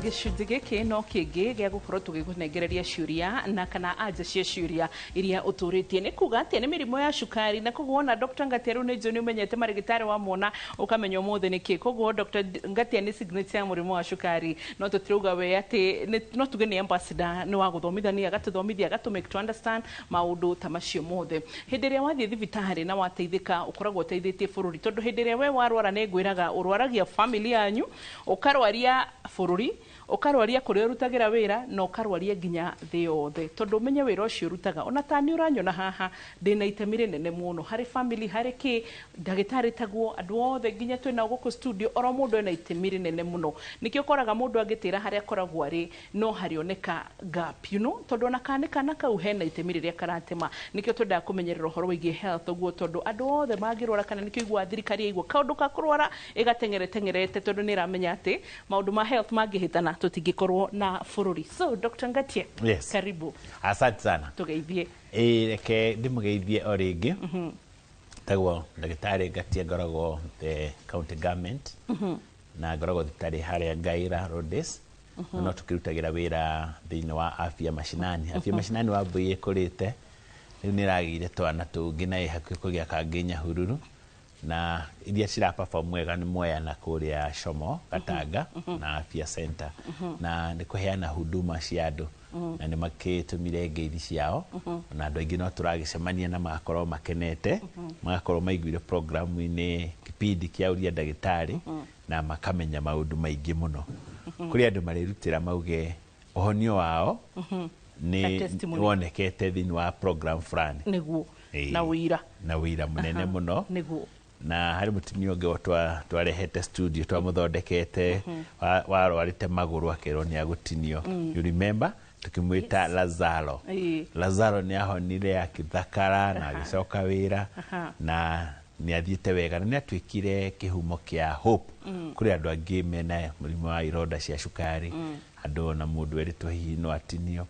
Gĩcunjĩ gĩkĩ no kĩngĩ gĩa gũkorwo tũgĩkũnengereria ciũria na kana anja cia ciũria iria ũtũrĩtie. Nĩ kuga atĩa nĩ mĩrimũ ya cukari, na koguo wona Dr. Ngatia rĩu nĩ njũĩ nĩ ũmenyete marĩgĩtarĩ wamwona ũkamenya ũmũthĩ nĩkĩ. Koguo Dr. Ngatia nĩ signature ya mũrimũ wa cukari, no tũtirauga we atĩ no tuge nĩ ambassador, nĩ wa gũthomithania, agatũthomithia, agatũ make to understand maũndũ ta macio mothe. Hĩndĩ ĩrĩa wathiĩ thibitarĩ na wateithĩka, ũkoragwo ũteithĩtie bũrũri, tondũ hĩndĩ ĩrĩa we warwara, nĩ ngwĩraga ũrwaragia family yanyu, ũkarwaria bũrũri, ũkarwaria kũrĩa ũrutagĩra wĩra, na ũkarwaria nginya thĩ yothe, tondũ ũmenye wĩra ũcio ũrutaga, ona ta niĩ ũranyona haha, ndĩna itemi rĩnene mũno harĩ family, harĩ kĩ ndagĩtarĩ taguo, andũ othe nginya twĩnao gũkũ studio, oro mũndũ ena itemi rĩnene mũno. Nĩkĩo ũkoraga mũndũ angĩtĩra harĩa akoragwo arĩ, no harĩoneka gap, tondũ ona kana nĩ kana kau hena itemi rĩrĩa karatema. Nĩkĩo twendaga kũmenyerera ũhoro wĩgiĩ health ũguo, tondũ andũ othe mangĩrwara, kana nĩkĩo iguaga thirikari yaigua kaũndũ ka kũrwara ĩgateng'ere teng'erete, tondũ nĩ ĩramenya atĩ maũndũ ma health mangĩhĩtana tũtingĩkorwo na bũrũri. So Dr. Ngatia, Yes. karibu. Asante sana. Tũgeithie. Ĩĩ, reke ndĩmũgeithie o rĩngĩ. Tagwo ndagĩtarĩ Ngatia, ngoragwo county government na ngoragwo thibitarĩ harĩa Ngaira Roads, na no tũkĩrutagĩra wĩra thĩinĩ wa Afya Mashinani. Afya Mashinani wa Mbui ĩkũrĩte rĩu, nĩ ĩragĩire twana tũngĩ na ĩ hakuhĩ kũgĩa kangĩ Nyahururu, na iria cira perform wega nĩ Mwea na kũrĩa Shomo Gatanga na Afya Center, na nĩ kũheana huduma cia andũ, na nĩ makĩtũmire ngeithi ciao, na andũ aingĩ no tũragĩcemania na magakorwo makenete, magakorwo maiguire programu-inĩ kipindi kĩa Ũria Ndagĩtarĩ na makamenya maũndũ maingĩ mũno. Kũrĩ andũ marĩrutĩra mauge ũhonio wao Ta nĩ testimony. wonekete thĩinĩ wa program fulani. Nĩguo. Na ũira. Na ũira mũnene mũno. Na harĩ mũtumia ũngĩ twarehete studio, twamũthondekete, warwarĩte magũrũ, akerwo nĩ agũtinio. You remember tukĩmwĩta Lazaro. Lazaro nĩ ahonire, akĩthakara na agĩcoka wĩra, na nĩ athiĩte wega na nĩ atuĩkire kĩhumo kĩa hope kũrĩ andũ angĩ mena mũrimũ wa ironda cia cukari, andũ ona mũndũ erĩtwo hihi no atinio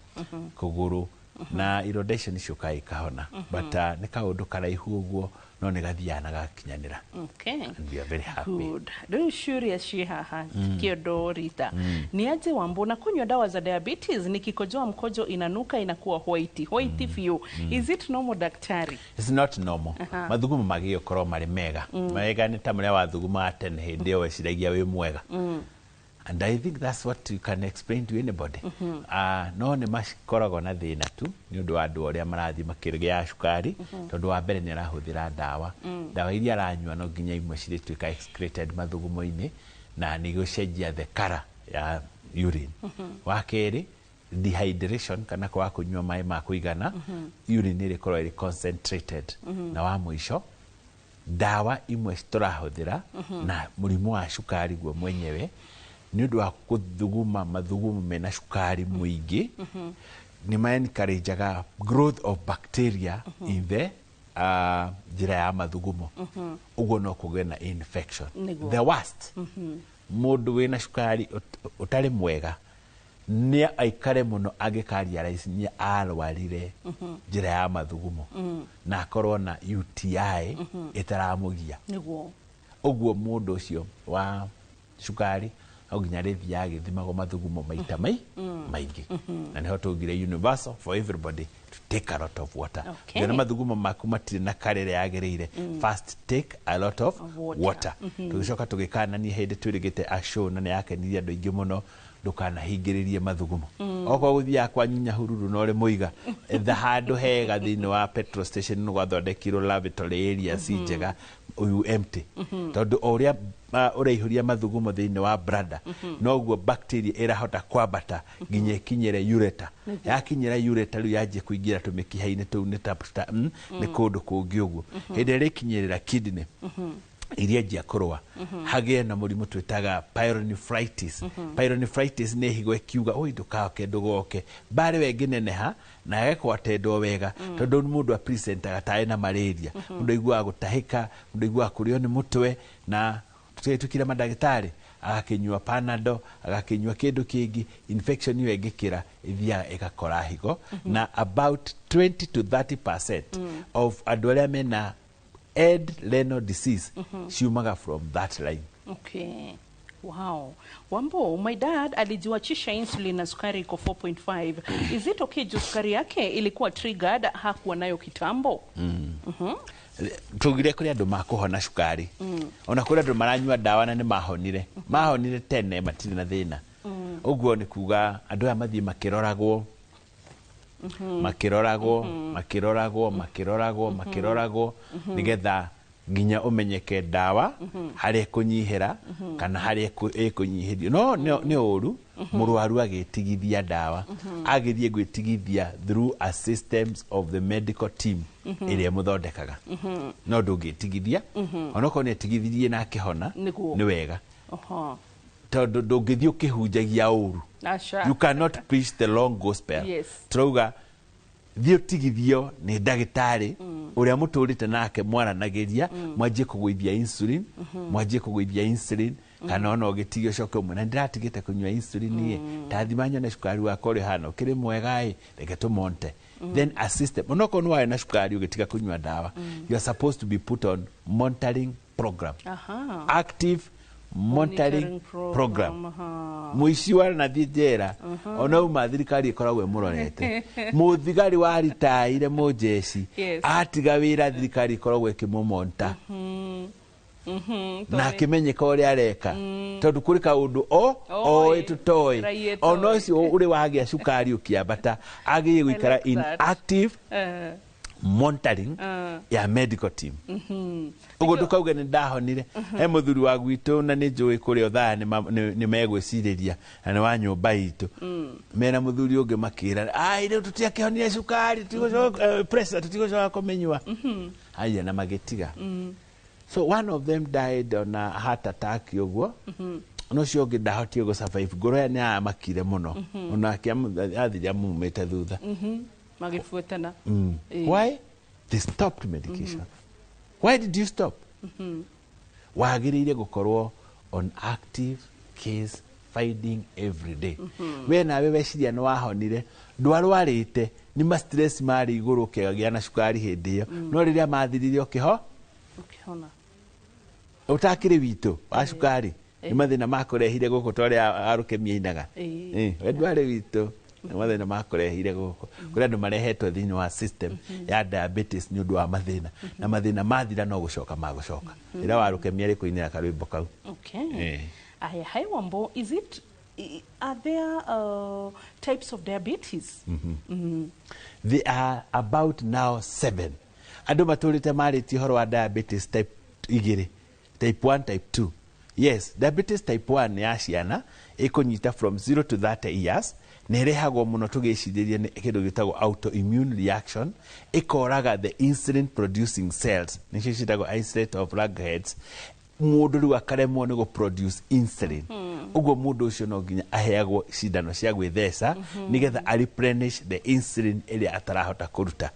kũgũrũ, na ironda icio nĩ ciũkaga ikahona, but nĩ kaũndũ karaihu ũguo, no nĩ gathiaga na gakinyanĩra. And we are very happy. Good. Rĩu ciũria ciĩ haha kĩondo Rita. Ni aje Wambo, na kunywa dawa za diabetes, nikikojoa mkojo inanuka, inakuwa white white biũ. Is it normal, daktari? It's not normal. Mathugumo magĩrĩire gũkorwo marĩ mega mega, nĩ ta marĩa wathugumaga tene hĩndĩ ĩyo weciragia wĩ mwega, and I think that's what you can explain to anybody. No nĩ makoragwo na thĩna tu nĩ ũndũ wa andũ arĩa marathiĩ makĩgĩa cukari, tondũ wa mbere nĩ arahũthĩra ndawa. Ndawa iria aranyua no nginya imwe cirĩtuĩka excreted mathugumo-inĩ na nĩ gũcenjia the color ya urine. Wa kerĩ, dehydration kana kwaga kũnyua maĩ ma kũigana, urine ĩrĩkorwo ĩrĩ concentrated. Na wa mũico, ndawa imwe tũrahũthĩra na mũrimũ wa cukari guo mwenyewe, nĩ ũndũ wa gũthuguma mathugumo mena cukari mũingĩ, nĩ ma encourageaga growth of bacteria in the njĩra ya mathugumo, ũguo no kũgĩe na infection. The worst, mũndũ wĩna cukari ũtarĩ mwega nĩ aikare mũno angĩka realize nĩ arwarire njĩra ya mathugumo na akorwo na UTI ĩtaramũgia. Ũguo mũndũ ũcio wa cukari no nginya rĩthiaga agĩthimagwo mathugumo maita maingĩ, na nĩho tũngire universal for everybody to take a lot of water. Ũngĩona mathugumo maku matirĩ na karĩrĩa yagĩrĩire, first take a lot of of water. Water. Tũgĩcoka tũgĩkanania hĩndĩ twĩrĩgĩte a show na nĩ yakenirie andũ aingĩ mũno, ndũkanahingĩrĩrie mathugumo. Okorwo gũthiaga kwanyu Nyahururu na ũrĩ mũiga, etha handũ hega thĩinĩ wa petrol station nĩ gwathondekirwo lavatory area ci njega, ũyũ empty, tondũ o ũrĩa ũraihũria mathugumo thĩinĩ wa bladder, noguo bacteria ĩrahota kwambata nginya ĩkinyĩre ureter. Yakinyĩra ureter, rĩu yanjie kũingĩra tũmĩkiha-inĩ tũu, nĩ ta nĩ kũndũ kũngĩ ũguo. Hĩndĩ ĩrĩa ĩkinyĩrĩra kidney iria njia kũrũa, hagĩe na mũrimũ twĩtaga pyelonephritis. Pyelonephritis nĩ higo ĩkiuga oi ndũkaoke ndũgoke, mbarĩ we ĩngĩneneha na yage kwatendwo wega, tondũ mũndũ apresentaga tarĩ na malaria, mũndũ aiguaga gũtahĩka, mũndũ aiguaga kũrĩo nĩ mũtwe, na tũtigĩtuĩkire mandagĩtarĩ, agakĩnyua Panado, agakĩnyua kĩndũ kĩngĩ, infection ĩyo ĩngĩkĩra ĩthiaga ĩgakora higo, na about 20 to 30% of andũ arĩa mena end renal disease ciumaga from that line. Wow. Wambo, my dad alijiwachisha insulin na sukari iko 4.5. Is it okay juu sukari yake ilikuwa triggered, hakuwa nayo kitambo? Tugire kuri andu makuhona cukari, ona kuri andu maranyua ndawa na nĩ mahonire, mahonire tene, matirĩ na thĩna. Ũguo nĩ kuga andũ aya mathiĩ makĩroragwo, makĩroragwo, makĩroragwo, makĩroragwo, makĩroragwo, nĩgetha nginya ũmenyeke ndawa harĩa ĩkũnyihĩra kana harĩa ĩkũnyihĩrio. No nĩ ũru mũrwaru agĩtigithia ndawa, agĩthiĩ gwĩtigithia through a systems of the medical team ĩrĩa ĩmũthondekaga. No ndũngĩtigithia, onokorwo nĩ etigithirie na akĩhona. Nĩguo. Nĩ wega, tondũ ndũngĩthiĩ ũkĩhunjagia ũru. Aca. You cannot preach the long gospel. Turauga thiĩ ũtigithio nĩ ndagĩtarĩ ũrĩa mũtũrĩte nake, mwaranagĩria, mwanjie kũgũithia insulin, mwanjie kũgũithia insulin, kana ona ũgĩtigia ũcoke ũmwe na ndĩratigĩte kũnyua insulin ĩ, tathima nyone cukari wakwa ũrĩa ũhana, ũkĩrĩ mwega ĩ, reke tũmonte. Then a system, onokorwo nĩ warĩ na cukari ũgĩtiga kũnyua ndawa, you are supposed to be put on monitoring program, active monitoring program. Mũici wanathiĩ njera, ona uma thirikari ĩkoragwo ĩmũrorete. Mũthigari waritaire mũjeci, atiga wĩra, thirikari ĩkoragwo ĩkĩmũmonta na akĩmenyeka ũrĩa areka, tondũ kũrĩ kaũndũ o Oĩ. oĩ tũtoĩ. Raia Ona ĩtoĩ. ũcio ũrĩ wagĩa cukari ũkĩambata agĩrĩire gũikara like in that. active monitoring ya medical team. Ũguo ndũkauge nĩ ndahonire. He mũthuri wa gwitũ, na nĩ njũĩ kũrĩa thaa nĩ megwĩcirĩria, na nĩ wa nyũmba itũ, mena mũthuri ũngĩ makĩra, ai, rĩu tũtiakĩhonire cukari, tũtigũcoka, pressure tũtigũcoka kũmĩnyua. Aya, na magĩtiga. So one of them died on a heart attack ũguo, no ũcio ũngĩ ndahotire gũ survive, ngoro ya nĩ yamakire mũno, onake athire amumĩte thutha. Magĩbuatana. Why? They stopped medication. Why did you stop? Wagĩrĩire gũkorwo on active case finding every day. We nawe weciria nĩ wahonire, ndwarwarĩte, nĩ ma stress marĩ igũrũ ũkĩgĩa na cukari hĩndĩ ĩyo, no rĩrĩa mathirire ũkĩho Ũkĩhona. Ũtakĩrĩ witũ wa cukari, nĩ mathĩna makũrehire gũkũ, ta ũrĩa arũkemia ainaga. We ndwarĩ witũ, nĩ mathĩna makũrehire gũkũ. Kũrĩ andũ marehetwo thĩinĩ wa system ya diabetes nĩ ũndũ wa mathĩna, na mathĩna mathira no gũcoka magũcoka. Rĩrĩa warũkemia rĩ kũinĩra karwĩmbo kau. Aya, hi Wambo, is it are there types of diabetes? They are about now seven. Andũ matũrĩte marĩtie ũhoro wa diabetes type igĩrĩ, type 1, type 2. Yes, diabetes type 1 ya ciana ĩkũnyita from 0 to 30 years, na ĩrehagwo mũno tũgĩcirĩria nĩ kĩndũ gĩtagwo autoimmune reaction, ĩkoraga the insulin producing cells, nĩcio ciĩtagwo islet of Langerhans. Mũndũ rĩu akaremwo nĩ gũ-produce insulin. Ũguo mũndũ ũcio no nginya aheagwo cindano cia gwĩtheca nĩgetha a replenish the insulin ĩrĩa atarahota kũruta,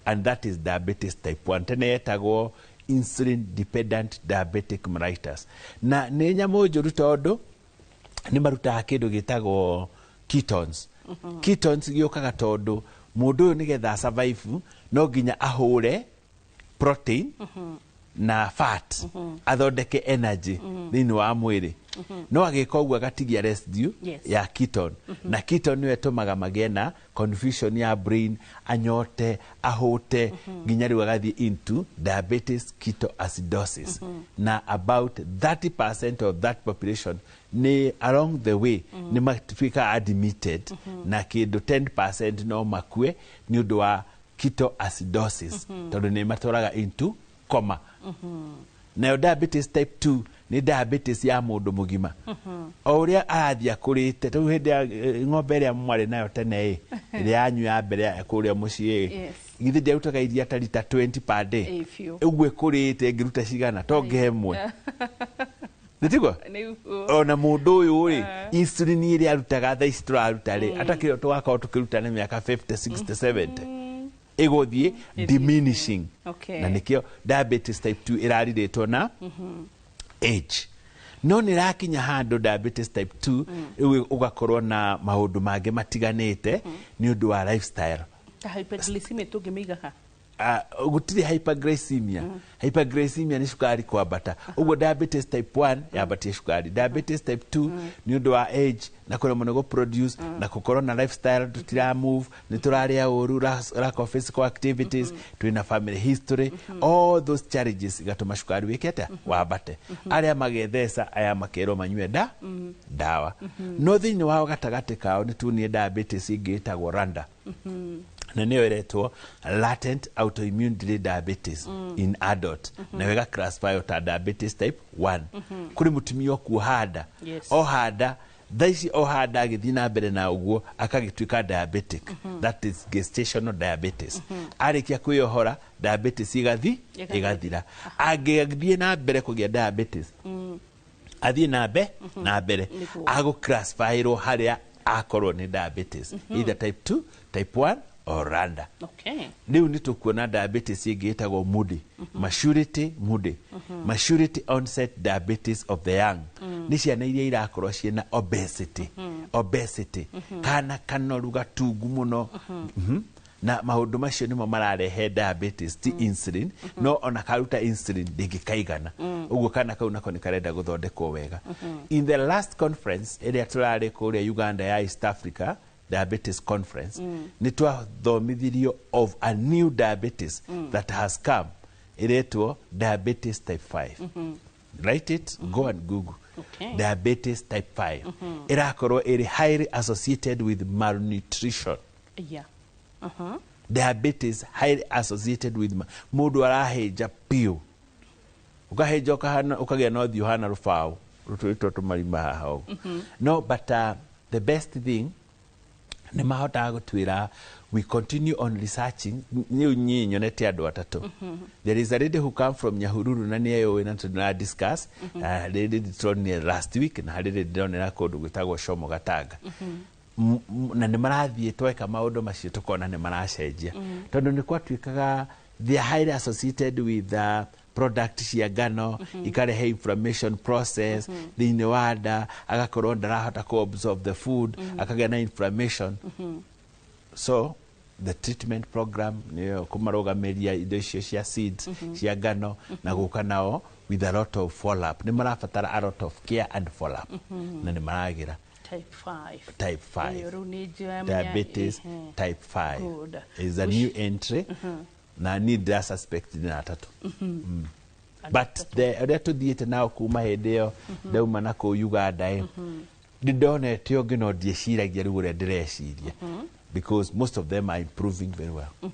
and that is diabetes type 1. Tene yetagwo insulin dependent diabetic mellitus, na nĩ nyamũ njũru tondũ nĩ marutaga kĩndũ gĩtagwo ketones. Ketones gĩũkaga tondũ mũndũ ũyũ nĩgetha survive no nginya ahũre protein na fat athondeke energy thĩinĩ wa mwĩrĩ, no agĩka ũguo agatigia residue ya ketone, na ketone nĩyo ĩtũmaga magĩe na confusion ya brain, anyote, ahũte, nginya rĩu agathiĩ into diabetes ketoacidosis. Na about 30% of that population nĩ along the way nĩ matuĩkaga admitted, na kĩndũ 10% no makue nĩ ũndũ wa ketoacidosis, tondũ nĩ matwaraga into coma. Nayo diabetes type 2 nĩ diabetes ya mũndũ mũgima o ũrĩa arathiĩ akũrĩte. Rĩu hĩndĩ ya ng'ombe ĩrĩa mwarĩ nayo tene ĩ, ĩrĩa yanyu ya mbere ya kũrĩa mũciĩ ĩ, githĩ ndĩarutaga iria ta rita 20 per day? Ĩ, biũ. Ũguo ĩkũrĩte ĩngĩruta cigana to ngĩhe ĩmwe, nĩtiguo? Nĩguo. Ona mũndũ ũyũ rĩ, insulin ĩrĩa arutaga thaa ici tũraruta rĩ, atakĩrĩ tũgakorwo tũkĩruta nĩ mĩaka 50, 60, 70, ĩgũthiĩ diminishing. Na nĩkĩo diabetes type 2 ĩrarirĩtwo na age, no nĩ ĩrakinya handũ diabetes type 2 rĩu ũgakorwo na maũndũ mangĩ matiganĩte nĩ ũndũ wa lifestyle. Ta hyperglycemia tũngĩmĩiga ha? Gũtirĩ hyperglycemia. Hyperglycemia nĩ cukari kwambata. Ũguo diabetes type 1 yambatie cukari, diabetes type 2 nĩ ũndũ wa age na kũremwo nĩ gũproduce na gũkorwo na lifestyle, tũtira move, nĩ tũrarĩa ũru, lack of physical activities, twĩna family history, all those challenges igatũma cukari wĩke atĩa? Wambate. Arĩa magetheca, aya makerwo manyue ndawa. No thĩinĩ wao, gatagatĩ kao, nĩ tuonire diabetes ĩngĩ ĩtagwo RANDA, na nĩyo ĩretwo latent autoimmune delayed diabetes in adult, nayo ĩga classify ta diabetes type 1. Kũrĩ mũtumia ũkuoha nda, oha nda thaa ici, oha nda agĩthiĩ na mbere na ũguo akagĩtuĩka diabetic, that is gestational diabetes. Arĩkia kwĩyohora, diabetes ĩgathi Ĩgathira. Ĩgathira. Angĩthiĩ na mbere kũgĩa diabetes, athiĩ na mbere, agũclassifyirwo harĩa akorwo nĩ diabetes either type 2, type 1 or RANDA. Rĩu nĩ tũkuona diabetes ĩngĩ ĩtagwo MUDI, maturity MUDI, maturity onset diabetes of the young. Nĩ ciana iria irakorwo ciĩna obesity, kana kanoru gatungu mũno. Na maũndũ macio nĩmo mararehe diabetes, ti insulin. No ona karuta insulin ndĩngĩkaigana. Ũguo kana kau nako nĩ karenda gũthondekwo wega. In the last conference ĩrĩa tũrarĩ kũrĩa Uganda ya East Africa Diabetes Conference, nĩ twathomithirio of a new diabetes that has come, ĩretwo diabetes type 5. Write it, go and Google. Diabetes type 5 ĩrakorwo ĩrĩ highly associated with malnutrition. Diabetes highly associated with mũndũ arahĩnja piũ, ũkahĩnja ũkahana, ũkagĩa na ũthiũ hana rũbaũ rũtũrĩtwo tũmarima haha ũguo. No, but the best thing, nĩ mahotaga gũtwĩra we continue on researching. Rĩu niĩ nyonete andũ atatũ. There is a lady who come from Nyahururu na nĩ eyũĩ na tũra discuss. Lady ndĩronire last week na harĩ lady ndĩronera kũndũ gwĩtagwo Shomo Gatanga. Na nĩ marathiĩ, tweka maũndũ macio tũkona nĩ maracenjia, tondũ nĩ gwatuĩkaga they are highly associated with product cia ngano, ikarehe inflammation process thĩinĩ wa nda, agakorwo ndarahota ku absorb the food, akagĩa na inflammation. So the treatment program nĩyo kũmarũgamĩria indo icio cia seeds cia ngano na gũka nao with a lot of follow up. Nĩ marabatara a lot of care and follow up, na nĩ maragĩra. Type 5. Type 5. Ĩyo rĩu nĩ njĩra Diabetes type 5 Good. is a new entry, na niĩ ndĩra suspect nĩ atatũ. But the ũrĩa tũthiĩte nao kuma hĩndĩ ĩyo ndauma na kũu Uganda ĩ, nĩ ndonete ũngĩ, no ndieciragia rĩu ũrĩa ndĩreciria, because most of them are improving very well.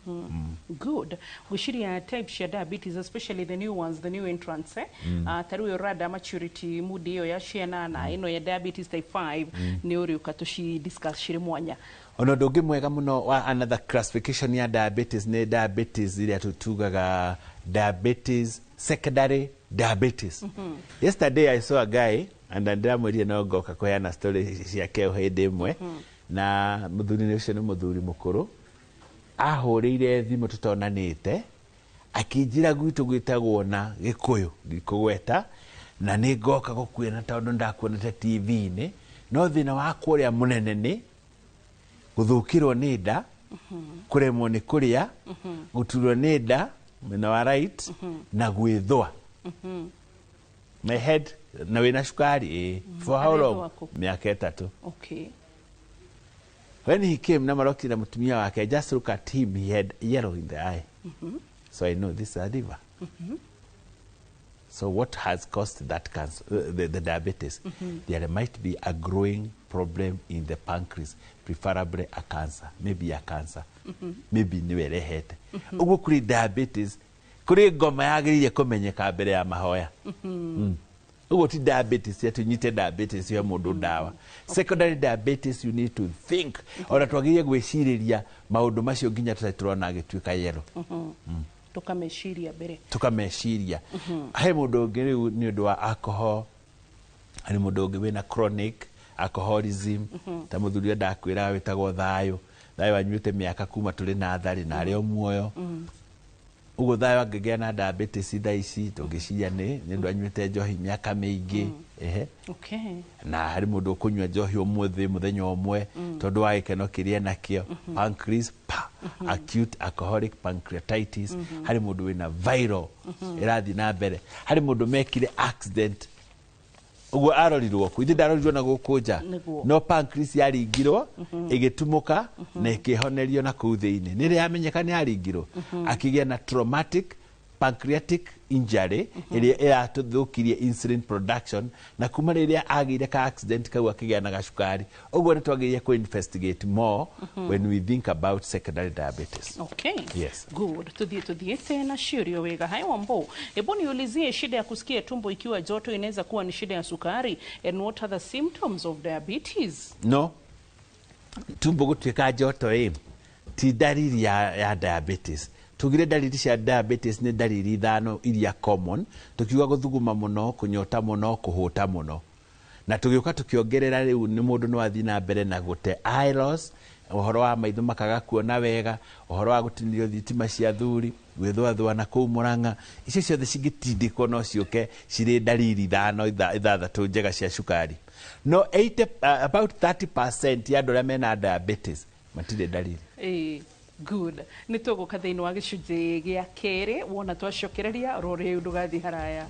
Good. Gwĩciria type cia diabetes, especially the new ones, the new entrants, eh? Ta rĩu rada maturity mood ĩyo ya ciana na ĩno ya diabetes type 5, nĩ ũrĩũka tũci discuss cirĩ mwanya. Ona ũndũ ũngĩ mwega mũno wa another classification ya diabetes nĩ diabetes ĩrĩa tutugaga diabetes, secondary diabetes. Yesterday I saw a guy and ndĩramwĩrire no ngoka kũheana story ciake hĩndĩ ĩmwe. Na mũthuri ũcio nĩ mũthuri mũkũrũ, ahũrĩire thimũ tũtonanĩte, akĩnjĩra gwitũ gwĩtagwo na Gĩkũyũ, ndikũgweta, na nĩ ngoka gũkuona tondũ ndakuonete TV-inĩ. No thĩna wakwa ũrĩa mũnene nĩ gũthũkĩrwo nĩ nda, kũremwo nĩ kũrĩa, gũturwo nĩ nda mwena wa right na gwĩthũa my head. Na wĩna cukari? Ĩĩ. For how long? Arethũa kũ? Mĩaka 3. When he came na marokire na mũtumia wake, I just look at him, he had yellow in the eye, so I know this is a liver. So what has caused that cancer, the diabetes? There might be a growing problem in the pancreas, preferably a cancer, maybe a cancer, maybe nĩwe ĩrehete ũguo. Kũrĩ diabetes, kũrĩ ngoma yagĩrĩire kũmenyeka mbere ya mahoya. Ũguo ti diabetes atĩ ũnyite diabetes ya mũndũ ndawa. Secondary diabetes, you need to think. Ona twagĩrĩire gwĩcirĩria maũndũ macio nginya tũtarĩ tũrona agĩtuĩka yellow. Tũkameciria mbere. Tukameciria. He mũndũ ũngĩ rĩu nĩ ũndũ wa alcohol, harĩ mũndũ ũngĩ wĩna chronic alcoholism, ta mũthuri ũrĩa ndakwĩra wĩtagwo Thayũ. Thayũ anyuĩte mĩaka kuma tũrĩ na tharĩ na arĩ o muoyo. Ũguo thayũ angĩgĩa na diabetes thaa ici tũngĩciria nĩ ũndũ anyuĩte njohi mĩaka mĩingĩ. Ehe. Na harĩ mũndũ ũkũnyua njohi ũmũthĩ mũthenya ũmwe tondũ wa gĩkeno kĩrĩa enakĩo, pancreas pa, acute alcoholic pancreatitis. Harĩ mũndũ wĩna viral ĩrathiĩ na mbere, harĩ mũndũ mekire accident ũguo arorirwo kũ ithe ndarorirwo na gũkũ nja, no pancreas yaringirwo ĩgĩtumũka na ĩkĩhonerio na kũu thĩinĩ. Nĩ rĩ yamenyeka nĩ yaringirwo, akĩgĩa na traumatic pancreatic injury ĩrĩa ĩratũthũkirie insulin production, na kuma rĩrĩa agĩire ka accident kau akĩgĩa na gacukari. Ũguo nĩ twagĩrĩire kũ investigate more when we think about secondary diabetes. Okay. Yes. Good. Tuthie tuthiĩte na ciũria wega. Hai Wambo, hebu niulizie, shida ya kusikia tumbo ikiwa joto inaweza kuwa ni shida ya sukari, and what are the symptoms of diabetes? No, tumbo gũtuĩka njoto ĩ ti dalili ya diabetes. Tugire dalili cia diabetes nĩ dalili ithano iria common, tukiuga gũthuguma mũno, kũnyota mũno, kũhũta mũno, na tũgĩũka tũkĩongerera rĩu nĩ mũndũ no athiĩ na mbere na gũte eye loss, ũhoro wa maitho makaga kuona wega, ũhoro wa gũtinĩrio thitima cia thuri, gwĩthũathũa na kũu Mũrang'a. Icio ciothe cingĩtindĩkwo no ciũke cirĩ dalili ithano ithathatũ njega cia cukari. No 80, about 30% ya andũ arĩa mena diabetes matirĩ dalili. Good. Nĩ tũgũka thĩinĩ wa gĩcunjĩ gĩa kerĩ, wona twacokereria rũrĩu ndũgathiĩ haraya.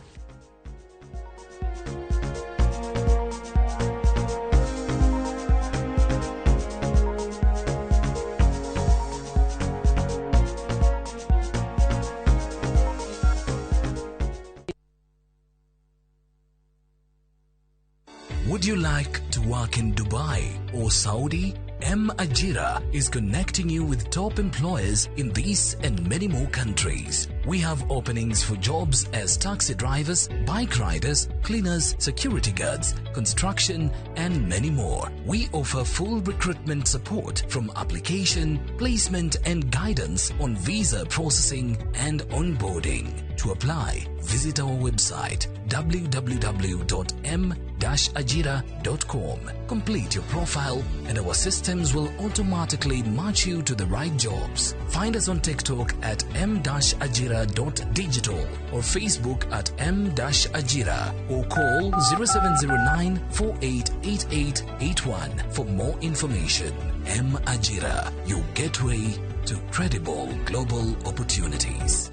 Would you like to work in Dubai or Saudi? M Ajira is connecting you with top employers in these and many more countries. We have openings for jobs as taxi drivers, bike riders, cleaners, security guards, construction, and many more. We offer full recruitment support from application, placement, and guidance on visa processing and onboarding. To apply, visit our website www.m-ajira.com. Complete your profile and our systems will automatically match you to the right jobs. Find us on TikTok at m-ajira.digital or Facebook at m-ajira or call 0709 488881 for more information. M Ajira, your gateway to credible global opportunities.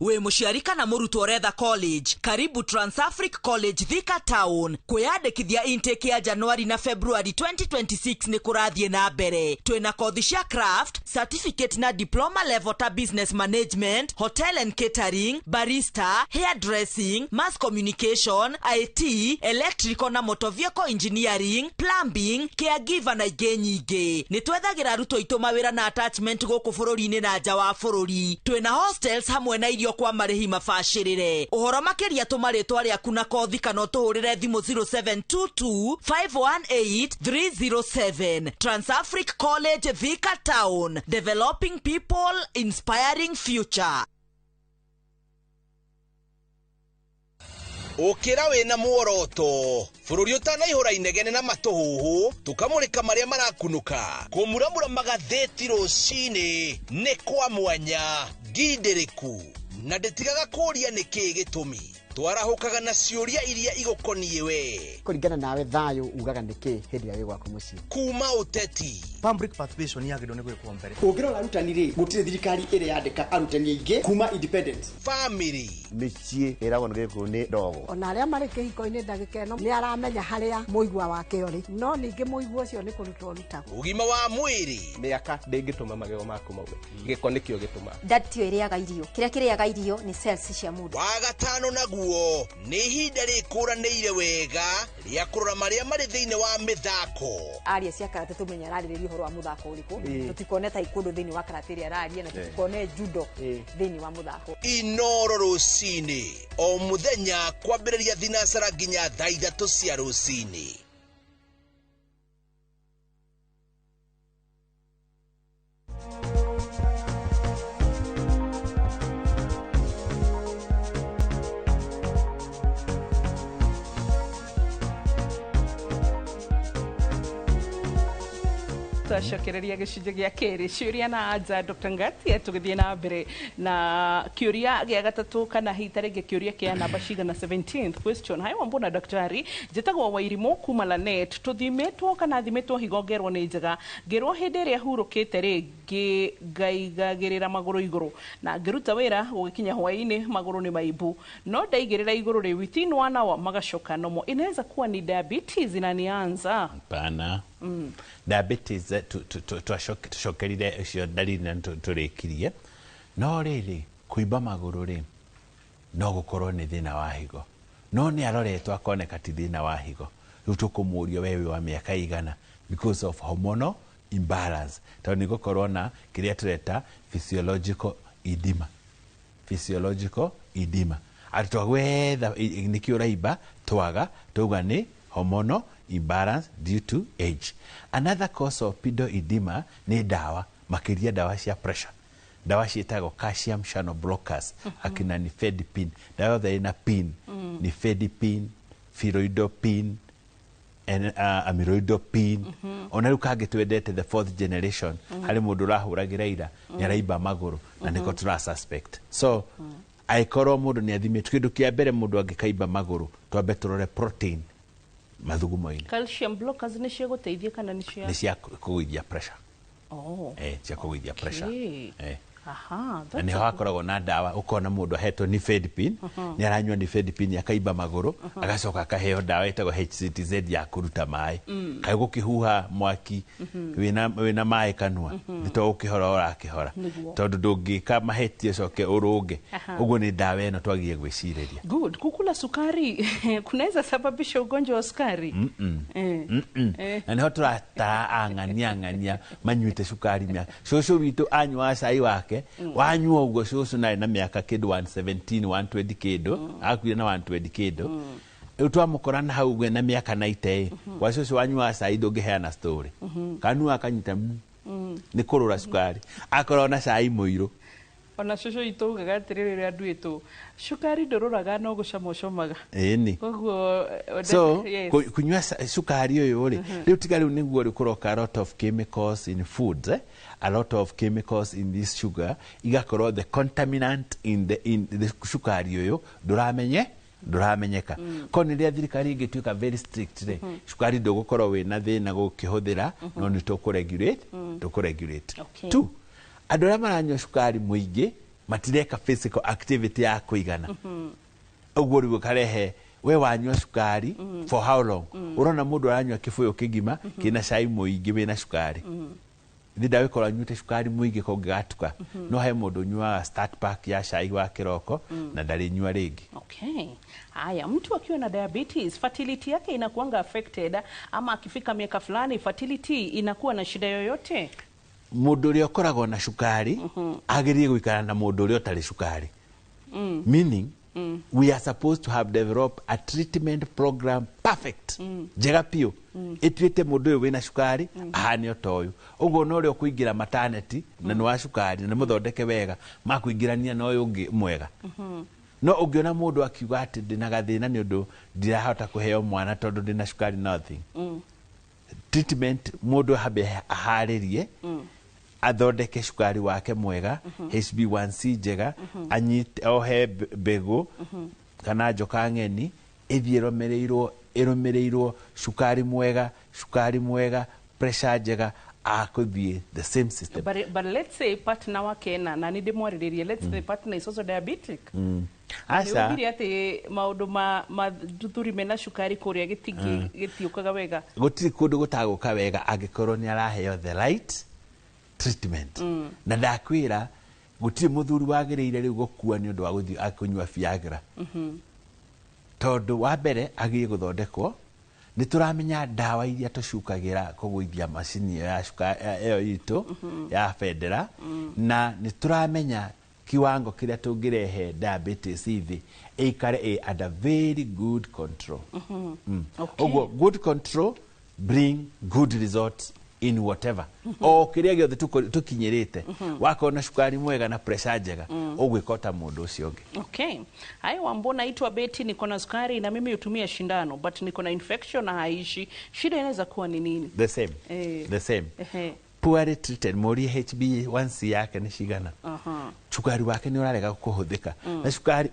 Wĩ mũciari kana mũrutwo ũretha college, karibu Transafric College Thika Town. Kwĩyandĩkithia intake ya Januari na February 2026 nĩ kũrathiĩ na mbere. Twĩna kothi cia craft, certificate na diploma level ta business management, hotel and catering, barista, hairdressing, mass communication, IT, electrical na motor vehicle engineering, plumbing, caregiver na ingĩ nyingĩ. Nĩ twethagĩra arutwo aitũ mawĩra na attachment gũkũ bũrũri-inĩ na nja wa bũrũri. Twĩna hostels hamwe na irio kwa marĩhi mabacĩrĩre. Ũhoro makĩria tũma rĩtwa rĩaku na kothi kana ũtũhũrĩre thimũ 0722 518 307. Transafric College Thika Town, developing people, inspiring future. Ũkĩra wĩna muoroto, bũrũri ũtanaihũra inegene na matũhũhũ, tũkamũrĩka marĩa marakunũka, kũmuramura magathĩti rũcinĩ nĩ kwa mwanya ngindĩrĩku, na ndĩtigaga kũũria nĩkĩĩ gĩtũmi. Twarahũkaga na ciũria iria igũkoniĩ we. Kũringana nawe thayũ ugaga nĩkĩ hĩndĩ ĩrĩa wĩ gwaku mũciĩ? Kuma ũteti, public participation yagĩrĩirwo nĩ gwĩkwo mbere. Ũngĩrora arutani rĩ, gũtirĩ thirikari ĩrĩa yandĩka arutani aingĩ kuma independence. Family, mĩciĩ ĩragwo nĩ gĩkũyũ nĩ ndogo. Ona arĩa marĩ kĩhiko-inĩ ndagĩka ĩno nĩ aramenya harĩa mũigua wake ũrĩ, no ningĩ mũigua ũcio nĩ kũrutwo ũrutagwo. Ũgima wa mwĩrĩ, mĩaka ndĩngĩtũma magego maku maume, gĩko nĩkĩo gĩtũmaga. Ndatio ĩrĩaga irio, kĩrĩa kĩrĩaga irio nĩ cells cia mũndũ. Wa gatano naguo nĩ ihinda rĩkũranĩire wega rĩa kũrora marĩa marĩ thĩinĩ wa mĩthako. Aria cia karate tũmenye ararĩrĩria ũhoro wa mũthako ũrĩkũ, tũtikone taekwondo thĩinĩ wa karate ĩrĩa araria, na tũtikone judo thĩinĩ wa mũthako. Inoro rũcinĩ o mũthenya kwambĩrĩria thinacara nginya thaa ithatũ cia rũcinĩ. Twacokereria gĩcunjĩ gĩa kerĩ, ciũria na anja. Dr. Ngatia, tũgĩthiĩ na mbere na kĩũria gĩa gatatũ, kana hihi ta rĩngĩ kĩũria kĩa namba cigana, 17th question. Hayo mbona daktari, njĩtagwo Wairimũ kuma Lanet. Tũthimĩtwo kana thimĩtwo higo ngerwo nĩ njega, ngĩrwo hĩndĩ ĩrĩa hurũkĩte rĩngĩ ngaigagĩrĩra magũrũ igũrũ na ngĩruta wĩra, gũgĩkinya hwaĩ-inĩ magũrũ nĩ maimbu, no ndaigĩrĩra igũrũ rĩ, within one hour magacoka nomo. Inaweza kuwa ni diabetes inanianza? Hapana. Diabetes tucokerire ũcio ndariri na tũrĩkirie. No rĩrĩ, kũimba magũrũ rĩ, no gũkorwo nĩ thĩna wa higo, no nĩ aroretwo akoneka ti thĩna wa higo. Rĩu tũkũmũria, we wĩ wa mĩaka igana? Because of hormonal imbalance, tondũ nĩ gũkorwo na kĩrĩa tũreta physiological edema. Physiological edema, atĩ twagwetha nĩkĩ ũraimba, twaga tauga nĩ hormonal imbalance due to age. Another cause of pedal edema nĩ ndawa, makĩria ndawa cia pressure, ndawa ciĩtagwo calcium channel blockers, akina nifedipine. Ndawa yothe ĩna pin, nifedipine, felodipine and amlodipine. Ona rĩu kangĩ twendete, the fourth generation, harĩ mũndũ ũrahũragĩra ira nĩ araimba magũrũ na nĩko tũra suspect. So angĩkorwo mũndũ nĩ athimĩtwo, kĩndũ kĩa mbere mũndũ angĩkaimba magũrũ, twambe tũrore protein mathugumo-inĩ. Calcium blockers nĩ cia gũteithia kana nĩ cia Nĩ cia kũgũithia pressure. Oh. Eh, cia kũgũithia pressure. Eh. Aha. Na nĩho hakoragwo na ndawa, ũkona mũndũ ahetwo nifedipine, nĩ aranyua nifedipine akaimba magũrũ, agacoka akaheo ndawa ĩtagwo HCTZ ya kũruta maĩ. Kaĩ gũkĩhuha mwaki wĩna maĩ kanua, nĩ to gũkĩhora ũrakĩhora, tondũ ndũngĩka mahĩtia ũcoke ũrũnge. Ũguo nĩ ndawa ĩno twagĩrĩire gwĩcirĩria. Good. Kukula sukari kunaweza sababisha ugonjwa wa sukari? Eh. Na niho tũratara ang'ania ang'ania manyuĩte cukari mĩaka. Cũcũ witũ anyuaga cai wake, wanyua ũguo. Cũcũ narĩ na mĩaka kĩndũ 117, 120 kĩndũ, akuire na 120 kĩndũ. Rĩu twamũkora na hau ũguo na mĩaka 90 ĩ, gwa cũcũ wanyuaga cai, ndũngĩheana story. Kanua akanyita nĩ kũrũra cukari, akorwo na cai mũirũ. Ona cũcũ itũ ugaga atĩrĩrĩ, rĩrĩa nduĩtwo, cukari ndũrũraga no gũcama ũcamaga. Ĩni. Koguo So kunyua cukari ũyũ rĩ, rĩu tiga rĩu nĩguo rĩ kũroka a lot of chemicals in foods, eh? A lot of chemicals in this sugar, igakorwo the contaminant in the cukari ũyũ ndũramenye ndũramenyeka. Ko nĩ rĩrĩa thirikari ĩngĩtuĩka very strict rĩ, cukari ndũgũkorwo wĩna thĩna gũkĩhũthĩra, no nĩ tũkũregulate, tũkũregulate. Two, andũ arĩa maranyua cukari mũingĩ matireka physical activity ya kũigana. Ũguo rĩu ũkarehe, we wanyua cukari for how long? Ũrona mũndũ aranyua kĩbũyũ kĩgima kĩna cai mũingĩ wĩna cukari, thĩ ndagĩkorwo anyuĩte cukari mũingĩ kũngĩgatuka. No he mũndũ ũnyuaga start pack ya cai wa kĩroko na ndarĩnyua rĩngĩ. Okay. Haya, mtu akiwa na diabetes, fertility yake inakuanga affected, ama akifika miaka fulani fertility inakuwa na shida yoyote? Mũndũ ũrĩa ũkoragwo na cukari agĩrĩire gũikara na mũndũ ũrĩa ũtarĩ cukari, meaning we are supposed to have developed a treatment program perfect, njega biũ, ĩtuĩte mũndũ ũyũ wĩna cukari ahane ota ũyũ. Ũguo no ũrĩa ũkũingĩra maternity na nĩ wa cukari na nĩ mũthondeke wega, makũingĩrania na ũyũ ũngĩ mwega. No ũngĩona mũndũ akiuga atĩ ndĩna gathĩna nĩ ũndũ ndirahota kũheo mwana tondũ ndĩna cukari, nothing. Treatment, mũndũ ambe aharĩrie, athondeke cukari wake mwega, HbA1c njega, anyite ohe mbegũ kana njoka ng'eni ĩthiĩ ĩrũmĩrĩirwo, cukari mwega, cukari mwega, pressure njega, akũthiĩ the same system. But let's say partner wake na nĩ ndĩmwarĩrĩrie, let's say partner is also diabetic. Aca. Nĩ atĩ maũndũ ma thuri mena cukari kũrĩa gĩtiũkaga wega. Gũtirĩ kũndũ gũtagũka wega angĩkorwo nĩ araheo the right treatment. Na ndakwĩra, gũtirĩ mũthuri wagĩrĩire rĩu gũkua nĩ ũndũ wa gũthiĩ akũnyua Viagra, tondũ wa mbere agĩrĩire gũthondekwo. Nĩ tũramenya ndawa iria tũcukagĩra kũgũithia macini ĩyo ya ĩyo itũ ya bendera, na nĩ tũramenya kiwango kĩrĩa tũngĩrehe diabetes thĩ ĩikare ĩ under very good control. Ũguo good control bring good results in whatever, o kĩrĩa gĩothe tũkinyĩrĩte. Wakorwo na cukari mwega na pressure njega, ũgwĩka ta mũndũ ũcio ũngĩ. Okay. Haya, Wambo, naitwa Beti, niko na sukari na mimi hutumia shindano, but niko na infection na haishi. Shida inaweza kuwa ni nini? The same. Eh. The same. Poorly treated, mũrie HbA1c yake nĩ cigana. Cukari wake nĩ ũrarega kũhũthĩka. Na cukari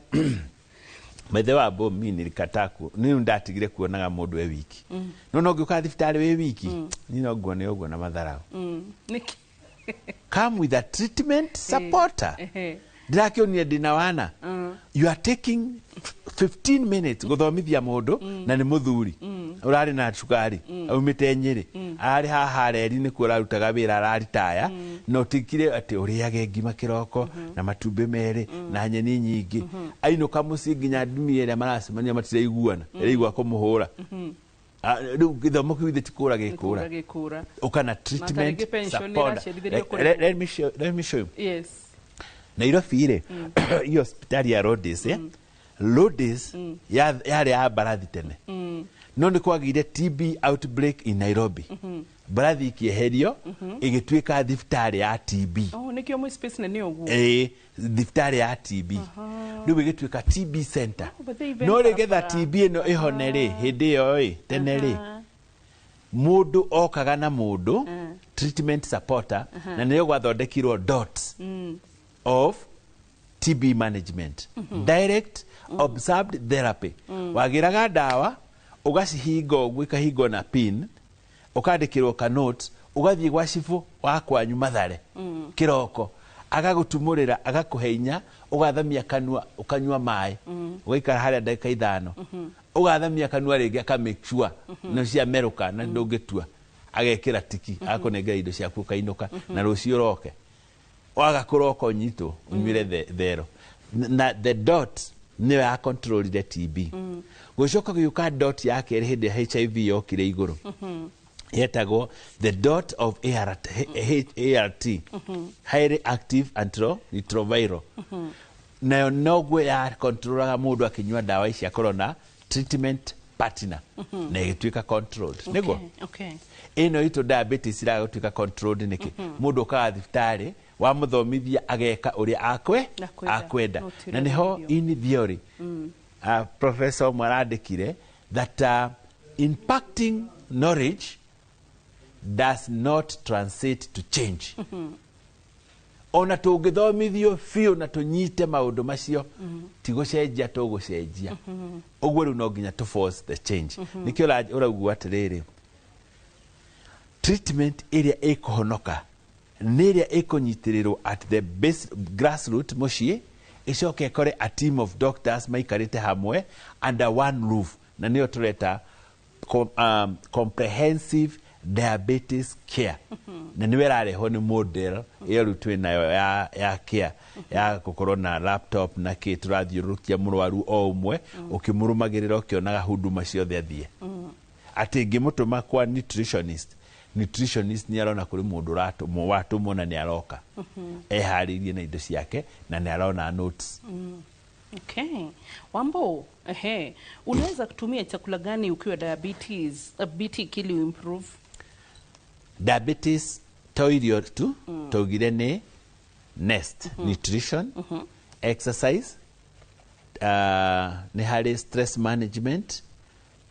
maithe wa bo mi nilikataa ku ni ndatigire kuonaga mũndũ e wiki. No no ngĩũka thibitarĩ wĩ wiki, ni no nguone ũguo na matharau. Nĩkĩ? Come with a treatment supporter. Ndirakĩonire ndĩna wana. You are taking 15 minutes gũthomithia mũndũ na nĩ mũthuri ũrarĩ na cukari, aumĩte Nyĩrĩ, ararĩ haha reri nĩkuo ũrarutaga wĩra, araritaya, na ũtikire atĩ ũrĩage ngima kĩroko na matumbĩ merĩ na nyeni nyingĩ. Ainũka mũciĩ nginya ndumia ĩrĩa maracemania matiraiguana, ĩraigua kũmũhũra. Ah, rĩu gĩthomo kĩu ithe ti kũra gĩkũra. Gĩkũra. Ũka na treatment tarĩngĩ pension supporter. ĩracerithĩrio kũrĩhwo. Let me show you. Yes. Nairobi rĩ, iyo hospitali ya Rhodes, Rhodes yarĩ ya mbarathi tene, no nĩ kwagĩire TB outbreak in Nairobi, mbarathi ikĩeherio, ĩgĩtuĩka thibitarĩ ya TB. Oh, nĩkĩo mwĩ space nene ũguo. Ĩĩ, thibitarĩ ya TB rĩu ĩgĩtuĩka TB center. Oh, but they even No rĩgetha barabara. TB ĩno ĩhone rĩ, hĩndĩ ĩyo ĩ tene rĩ, mũndũ okaga na mũndũ treatment supporter, na nĩyo gwathondekirwo dots of TB management, direct observed therapy. Wagĩraga ndawa ũgacihinga ũguo, ikahingwo na pin, ũkandĩkĩrwo ka note, ũgathiĩ gwa cibũ wa kwanyu Mathare kĩroko, agagũtumũrĩra, agakũhe inya, ũgathamia kanua, ũkanyua maĩ, ũgaikara harĩa ndagĩka 5, ũgathamia kanua rĩngĩ, aka make sure nĩ ciamerũka na ndũngĩtua, agekĩra tiki, agakũnengera indo ciaku, ũkainũka na rũciũ ũroke. Waga kũroka ũnyitwo ũnyuĩre thero. Na the dot nĩyo ya controlire TB. Gũcoka gũgĩũka dot ya kerĩ hĩndĩ ya HIV yokire igũrũ, yetagwo the dot of ART, ART, highly active antiretroviral. Nayo noguo ya controlaga mũndũ akĩnyua ndawa ici, akorwo na treatment partner, na ĩgĩtuĩka controlled. Nĩguo ĩno itũ diabetes iraga gũtuĩka controlled nĩkĩ? Mũndũ ũkaga thibitarĩ, wamũthomithia, ageka ũrĩa akwe Akwenda. akwenda. No ti Na nĩho ũrĩa in theory professor ũmwe arandĩkire that impacting knowledge does not translate to change. Ona tũngĩthomithio biũ na tũnyite maũndũ macio, ti gũcenjia tũgũcenjia ũguo. Rĩu no nginya tũ force the change. Nĩkĩo ũraugua atĩrĩrĩ, treatment ĩrĩa ĩkũhonoka nĩ ĩrĩa ĩkũnyitĩrĩrwo at the base grassroot mũciĩ, ĩcoke ĩkore a team of doctors maikarĩte hamwe under one roof, na nĩyo tũreta comprehensive diabetes care, na nĩwe ĩrarehwo nĩ model ĩyo rĩu twĩ nayo ya care, ya gũkorwo na laptop na kĩ, tũrathiũrũrũkia mũrwaru o ũmwe, ũkĩmũrũmagĩrĩra, ũkĩonaga huduma ciothe athiĩ. Atĩ ngĩmũtũma kwa nutritionist, nutritionist nĩ arona kũrĩ mũndũ ũratũmwo, watũmwo, na nĩ aroka eharĩirie na indo ciake na nĩ arona notes. Okay. Wambo, ehe. Unaweza kutumia chakula gani ukiwa diabetes, diabetic ili improve? Diabetes to irio tu taugire nĩ nest nutrition, exercise, nĩ harĩ stress management,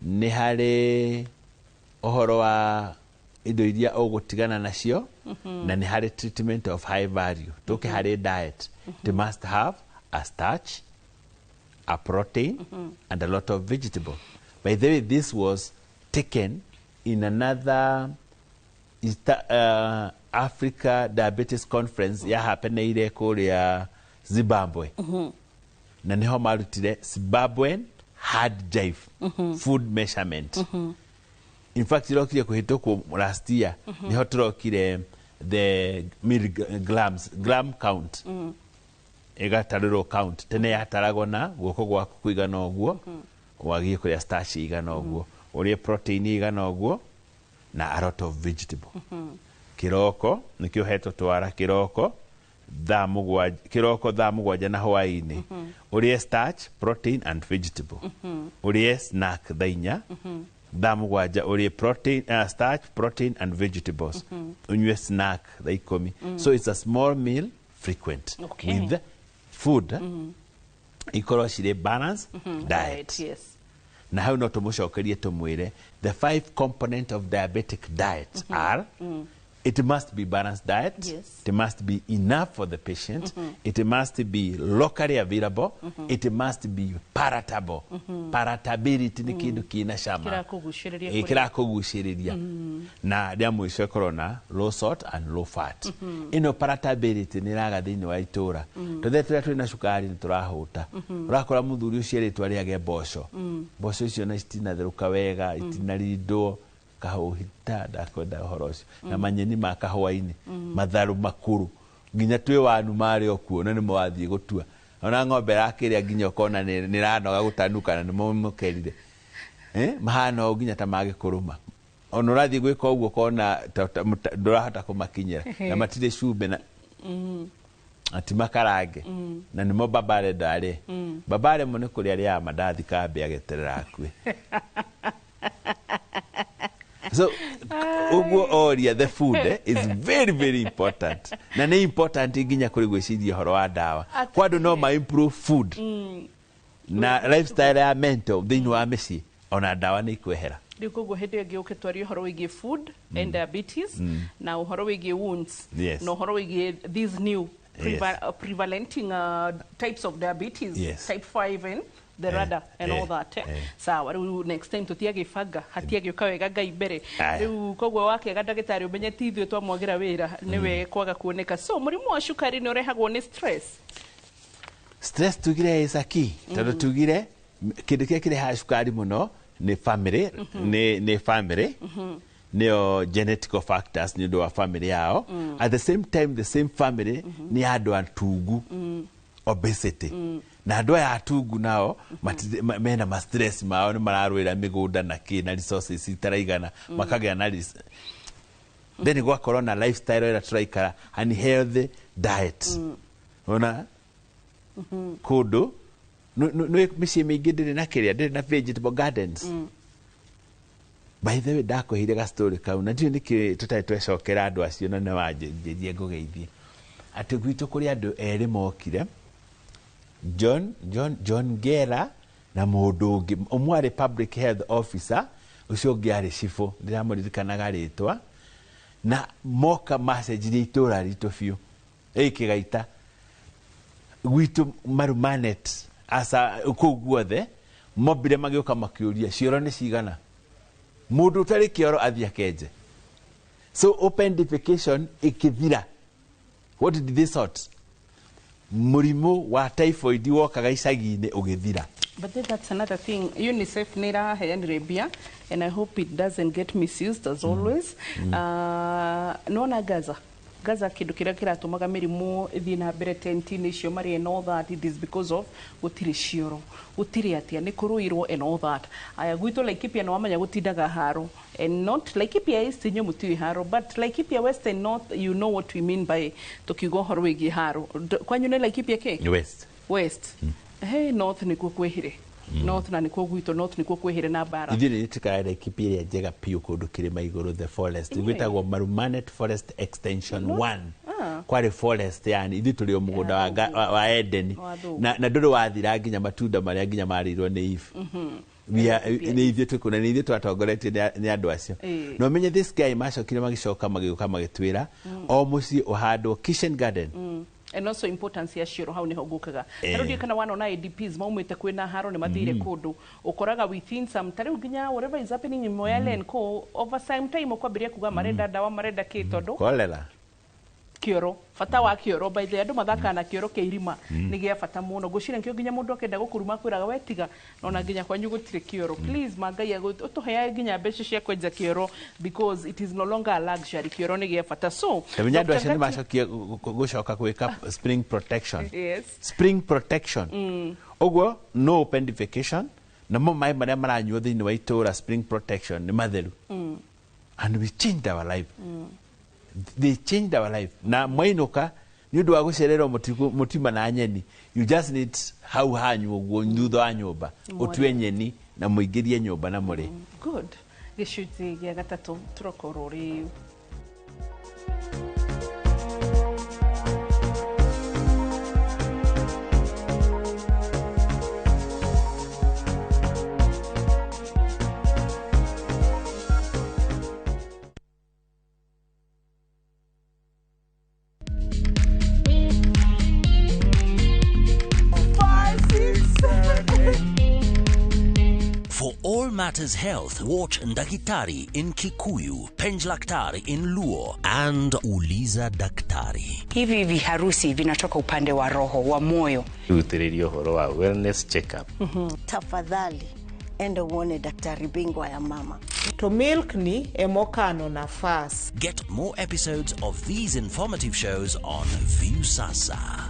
nĩ harĩ ũhoro wa indo iria ũgũtigana nacio, na nĩ harĩ treatment of high value. Tũke harĩ diet, they must have a starch, a protein and a lot of vegetable. By the way, this was taken in another East, Africa Diabetes Conference yahapeneire kũrĩa Zimbabwe, na niho marutire Zimbabwean hard jive food measurement. In fact, irokire kũhĩtũkwo last year, niho tũrokire the milligrams, gram count, ĩgatarĩrwo count. Tene yataragwo na guoko gwaku kũigana ũguo, wagie kũrĩa starch igana ũguo, ũrĩe protein igana ũguo na a lot of vegetable. Kĩroko nĩkĩo hetwo twara kĩroko thaa 7, kĩroko thaa 7 na hwaĩ-inĩ, ũrĩe starch, protein and vegetable. Ũrĩe snack thaa 4, thaa 7 ũrĩe protein, starch, protein and vegetables. Ũnyue snack thaa 10. So it's a small meal frequent with food ikorwo cirĩ balanced diet. Na hau no tũmũcokerie tũmwĩre the five component of diabetic diet are It must be balanced diet. Yes. It must be enough for the patient. It must be locally available. It must be palatable. Palatability nĩ kĩndũ kĩna cama. Kĩrakũgucĩrĩria. Ĩ, kĩrakũgucĩrĩria. Na rĩa mũico ĩkorwo na low salt and low fat. Ĩno palatability nĩ ĩraga thĩinĩ wa itũra. Tũthe tũrĩa twĩna cukari nĩ tũrahũta. Ũrakora mũthuri ũcio erĩtwo arĩage mboco. Mboco icio na citinatherũka wega, itinarindwo kahũhita, ndakwenda ũhoro ũcio. Na manyeni ma kahũa-inĩ, matharũ makũrũ, nginya twĩ wanu marĩ o kuo na nĩmo wathiĩ gũtua. Ona ng'ombe ĩrakĩrĩa nginya ũkona nĩ ĩranoga gũtanuka na nĩmo mũkerire. Mahana ũũ nginya ta magĩkũrũma. Ona ũrathiĩ gwĩka ũguo ũkona ndũrahota kũmakinyĩra. Na matirĩ cumbĩ na ati makarange. Na nĩmo baba arenda arĩe. Baba aremwo nĩ kũrĩa arĩaga mandathi kambĩ ageterera akue. So ũguo oria the food is very very important. Na nĩ important nginya kũrĩ gwĩciria ũhoro wa ndawa. Kwa andũ no ma improve food na lifestyle ya mental thĩinĩ wa mĩciĩ, ona ndawa nĩ ikwehera. Rĩu koguo hĩndĩ ĩngĩ ũke twarie ũhoro wĩgiĩ food and diabetes, na ũhoro wĩgiĩ wounds, na ũhoro wĩgiĩ these new prevalenting types of diabetes, type 5 and the radar and all that. Sawa, rĩu next time tũtiagĩbanga, hatiagĩũka wega Ngai mbere. Rĩu koguo wakĩaga ndagĩtarĩ ũmenye ti ithuĩ twamwagĩra wĩra, nĩwe kwaga kuoneka. So mũrimũ wa cukari nĩ ũrehagwo nĩ stress. Stress tugire is a key. Tondũ tugire kĩndũ kĩrĩa kĩrehaga cukari mũno nĩ family, nĩ family, nĩyo genetical factors nĩ ũndũ wa family yao. At the same time, the same family nĩ andũ atungu, obesity. Na andũ aya atungu nao mena ma stress mao, nĩ mararũĩra mĩgũnda na kĩ na resources itaraigana, makagĩa na then gwakorwo na lifestyle ĩrĩa tũraikara, unhealthy diet. Ona kũndũ nĩ mĩciĩ mĩingĩ ndĩrĩ na kĩrĩa, ndĩrĩ na vegetable gardens. By the way, ndakwĩhire ga story kau na ndiũĩ nĩkĩ tũtarĩ twecokera andũ acio, na nĩ wanjĩrie ngũgeithie atĩ gwitũ kũrĩ andũ erĩ mokire, John Gera na mũndũ ũngĩ, ũmwe arĩ public health officer, ũcio ũngĩ arĩ cibũ, ndĩramũririkanaga rĩtwa, na moka macenjirie itũra ritũ biũ. Kĩgaita gwitũ Marumanet asa kũu guothe mobire magĩũka makĩũria cioro nĩ cigana, mũndũ ũtarĩ kĩoro athiĩ akenje. So open defecation ĩkĩthira. What did they sort? Mũrimũ wa typhoid wokaga icagi-inĩ ũgĩthira. But then that's another thing. UNICEF nĩ ĩraheanire mbia, and I hope it doesn't get misused as always. Nona Gaza. Gaza kĩndũ kĩrĩa kĩratũmaga mĩrimũ ĩthiĩ na mbere tent-inĩ icio marĩ and all that, it is because of gũtirĩ cioro, gũtirĩ atĩa, nĩ kũrũirwo and all that. Aya gwitũ Laikipia nĩ wamenya gũtindaga haro, and not Laikipia East inyuĩ mũtiũĩ haro, but Laikipia West and North, you know what we mean by tũkiuga ũhoro wĩgiĩ haro. Kwanyu nĩ Laikipia kĩ? West. West. Hey, North nĩkuo kwĩhire. North na nĩkuo gwitũ, North nĩkuo kwĩhire na mbara. Ithuĩ nĩ tũikaraga Laikipia ĩrĩa njega biũ kũndũ kĩrĩma igũrũ, the forest. Gwĩtagwo Marumanet Forest Extension 1. Kwarĩ forest, yani ithuĩ tũrĩ o mũgũnda wa Eden. Na ndũrĩ wathira nginya matunda marĩa nginya marĩirwo nĩ Eve. Nĩ ithuĩ twĩ kũu na nĩ ithuĩ twatongoretio nĩ andũ acio. Na ũmenye this guy macokire magĩcoka magĩũka magĩtwĩra o mũciĩ ũhandwo kitchen garden. And also importance ya cioro hau niho ngukaga. Rĩu ndiĩ kana wanona IDPs maumĩte kwĩna haro nĩ mathire kũndũ ũkoraga within some ta rĩu nginya whatever is happening in Moyale and co over some time ũkwambĩrĩria kuga marenda ndawa, marenda kĩ, tondũ cholera kĩoro, bata wa kĩoro by the andũ mathakaga na kĩoro kĩa irima nĩ gĩa bata mũno. Ngwĩciria nĩkĩo nginya mũndũ akĩenda gũkũruma akwĩraga we tiga, na nginya kwanyu gũtirĩ kĩoro. Please mangai ũtũheage nginya mbeca cia kwenja kĩoro, because it is no longer a luxury. Kĩoro nĩ gĩa bata. So tamenya andũ acio nĩ macokie gũcoka gwĩka spring protection. Yes. Spring protection. Ũguo no open defecation, namo maĩ marĩa maranyuo thĩinĩ wa itũra spring protection nĩ matheru. And we changed our life. They changed our life. Na mwainũka nĩ ũndũ wa gũcererwo mũtima na nyeni, you just need hau hanyu ũguo thutha wa nyũmba ũtue nyeni na mũingĩrie nyũmba na mũrĩ. Good. Gĩcunjĩ gĩa gatatũ tũrokorwo rĩu. matters health, watch Ndakitari in Kikuyu, Penjlaktari in Luo, and Uliza Daktari. Hivi viharusi vinatoka upande wa roho wa moyo. Rutĩrĩria ũhoro wa wellness check-up. Tafadhali enda uone daktari bingwa ya mama. To milk ni emokano nafas. Get more episodes of these informative shows on Viusasa.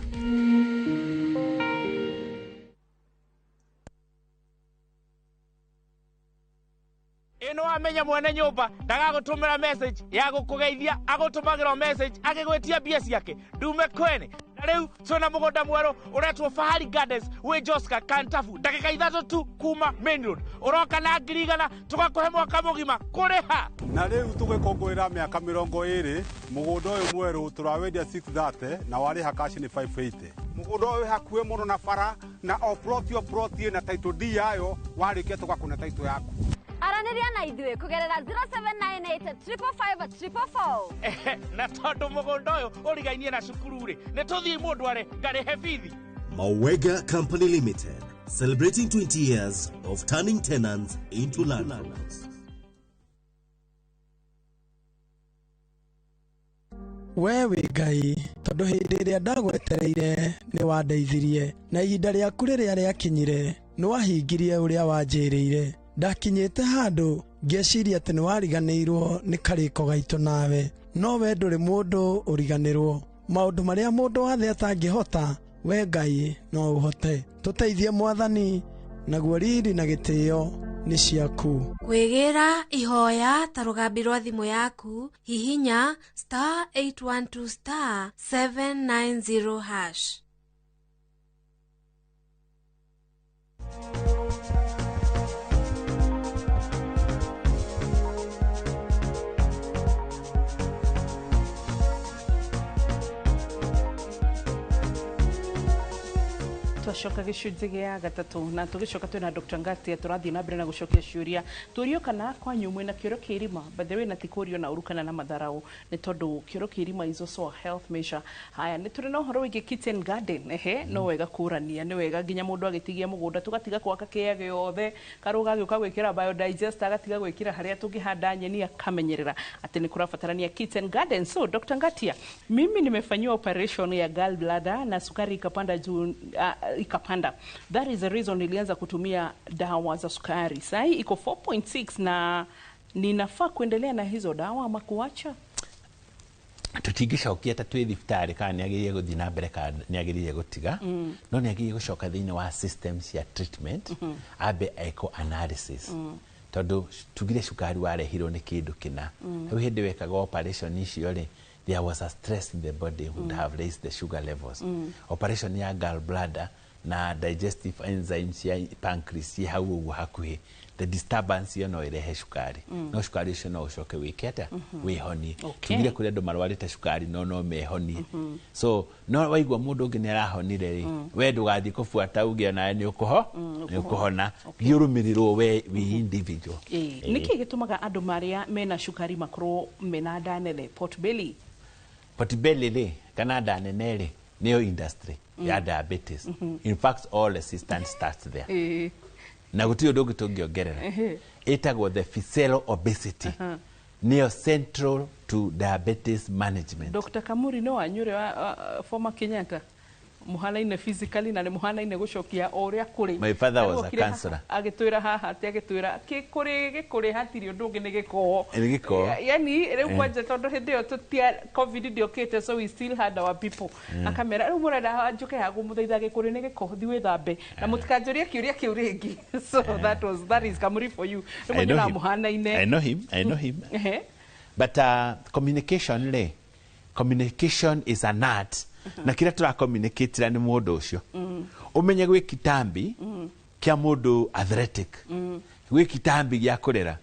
Ĩno amenya mwene nyũmba ndagagũtũmĩra message ya gũkũgeithia, agũtũmagĩra message agĩgwĩtia mbia ciake ndume kwene. Na rĩu twĩna mũgũnda mwerũ ũretwo Fahari Gardens wĩ Joska Kantafu, ndagĩka 3 tu kuma main road. Ũroka na 100,000 tũgakũhe mwaka mũgima kũrĩha. Na rĩu tũgĩkũngũĩra mĩaka 20 mũgũnda ũyũ mwerũ tũrawendia 630 na warĩha cash nĩ 580. Mũgũnda ũyũ wĩ hakuhĩ mũno na bara na o plot o plot ĩna title deed yayo, warĩkia tũgakũne title yaku. Aranĩria na ithuĩ kũgerera 0798 555 444. Na tondũ mũgũnda ũyũ ũrigainie na cukuru rĩ, nĩ tũthiĩ mũndũ are ngarĩhe bithi. Mawega Company Limited, celebrating 20 years of turning tenants into landlords. We wĩ Ngai, tondũ hĩndĩ ĩrĩa ndagwetereire nĩ wandeithirie, na ihinda rĩaku rĩrĩa rĩakinyire nĩ wahingirie ũrĩa wanjĩrĩire. Ndakinyĩte handũ ngĩciria atĩ nĩ wariganĩirwo nĩ karĩko gaitũ nawe, no we ndũrĩ mũndũ ũriganĩrwo. Maũndũ marĩa mũndũ wathe atangĩhota, we Ngai no ũhote. Tũteithie Mwathani, naguo riri na gĩtĩo nĩ ciaku. Kwĩgĩra ihoya ta rũgambi rwa thimũ yaku, hihinya *812 *790#. Twacoka gĩcunjĩ gĩa gatatũ na tũgĩcoka twĩna Dr. Ngatia tũrathiĩ na mbere na gũcokia ciũria. Tũrio kana kwanyu mwĩna kĩoro kĩa irima, by the way na ti kũrio na ũru kana na matharau, nĩ tondũ kĩoro kĩa irima is also a health measure. Haya, nĩ tũrĩ na ũhoro wĩgiĩ kitchen garden, ehe, no wega kũrania, nĩ wega nginya mũndũ agĩtigia mũgũnda tũgatiga gwaka kĩea gĩothe, karũga agĩũka gwĩkĩra biodigester, agatiga gwĩkĩra harĩa tũngĩhanda nyeni, akamenyerera atĩ nĩ kũrabatarania kitchen garden. So Dr. Ngatia, mimi nimefanyiwa operation ya gallbladder na sukari ikapanda juu, ikapanda. That is the reason nilianza kutumia dawa za sukari. Sai iko 4.6 na ninafaa kuendelea na hizo dawa ama kuacha? Tũtingĩcokia ta twĩ thibitarĩ kana nĩ agĩrĩire gũthiĩ na mbere kana nĩ agĩrĩire gũtiga, no nĩ agĩrĩire gũcoka thĩinĩ wa system cia treatment, ambe eko analysis. Tondũ tugire cukari warehirwo nĩ kĩndũ kĩna. Hau hĩndĩ wekaga operation icio rĩ, there was a stress in the body would have raised the sugar levels. Operation ya gallbladder na digestive enzymes ya pancreas ci hau ũguo hakuhĩ, the disturbance ĩyo no ĩrehe cukari. No cukari ũcio no ũcoke wĩke atĩa? Wĩhonie. Tugire kũrĩ andũ marwarĩte cukari no mehonie. So no waigua mũndũ ũngĩ nĩ arahonire rĩ, we ndũgathiĩ kũbuata uge onawe nĩ ũkũhona, thiĩ ũrũmĩrĩrwo we wĩ individual. Nĩkĩ gĩtũmaga andũ marĩa mena cukari makorwo mena nda nene, pot belly? Pot belly rĩ, kana nda nene rĩ, nĩyo industry ya diabetes. In fact, all resistance starts there. Na gũtirĩ ũndũ ũngĩ tũngĩongerera. Ĩtagwo the visceral obesity. Nĩyo central to diabetes management. Dr. Kamuri no anyure wa former Kenyatta muhanaine physically na nĩ muhanaine gũcokia o ũrĩa kũrĩ. My father was a counselor. Agĩtwĩra haha atĩ agĩtwĩra kĩkũrĩ gĩkũrĩ hatirĩ ũndũ ũngĩ nĩ gĩkoo. Nĩ gĩkoo. Yani rĩu kwanja tondũ hĩndĩ ĩyo tũtia COVID ndĩokĩte, so we still had our people. Akamera rĩu mũrenda njũke haha kũmũthaitha gĩkũrĩ nĩ gĩkoo, thiĩ wĩthambe na mũtikanjũrie kĩũria kĩu rĩngĩ. So that is Kamuri for you. Rĩu nĩ muhanaine. I know him. I know him. But communication rĩ, communication is an art. Na kĩrĩa tũracommunicatĩra nĩ mũndũ ũcio. Ũmenye gwĩ kitambi kĩa mũndũ athletic, gwĩ kitambi gĩa kũrera,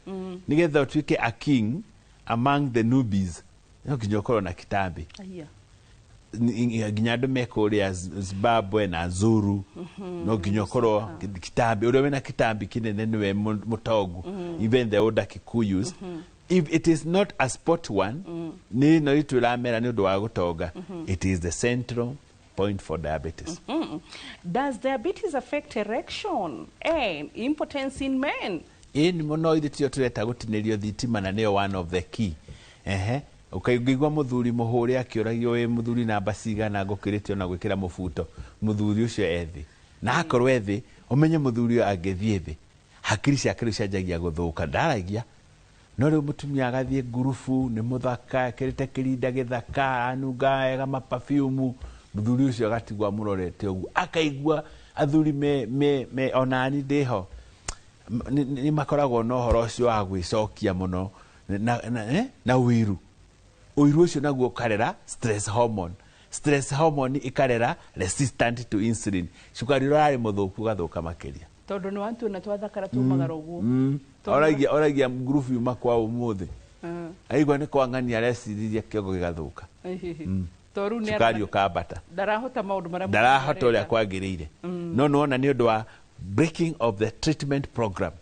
nĩgetha ũtuĩke a king among the newbies no nginya ũkorwo na kitambi. Nginya andũ me kũrĩa Zimbabwe na Zuru, no nginya ũkorwo kitambi. Ũrĩa wĩna kitambi kĩnene nĩwe mũtongu. Even the older Kikuyus, if it is not a spot one, nĩ no itũramera nĩ ũndũ wa gũtonga. It is the central point for diabetes. Does diabetes affect erection and impotence in men? Ĩni mũno, ithuĩ tio tũreta gũtinĩrio thitima, na nĩyo one of the key. Ehe, ũkaigua mũthuri mũhũre akĩũragio, wĩ mũthuri namba cigana, ngũkĩrĩte ona gwĩkĩra mũbuto. Mũthuri ũcio ethĩ, na akorwo ethĩ, ũmenye mũthuri ũyũ angĩthiĩ thĩ, hakiri ciake rĩu cianjagia gũthũka, ndaragia. No rĩu mũtumia agathiĩ ngurubu, nĩ mũthaka, ekĩrĩte kĩrinda gĩthaka, anunga wega maperfume, mũthuri ũcio agatigwo amũrorete ũguo, akaigua athuri me onani ndĩho nĩ makoragwo na ũhoro ũcio wa gwĩcokia mũno na ũiru. Ũiru ũcio naguo ũkarera stress hormone, stress hormone ĩkarera resistant to insulin, cukari ũrĩa ũrarĩ mũthũku ũgathũka makĩria. Tondũ nĩ watuona twathakara tumagara ũguo. Oragia ngurubu yuma kwa ũmũthĩ, aigua nĩ kwang'ania, areciririe kĩongo gĩgathũka. Tondũ rĩu nĩ cukari ũkambata. Ndarahota maũndũ marĩa ndarahota ũrĩa areka. Kwagĩrĩire. No nĩwona nĩ ũndũ wa breaking of the treatment program,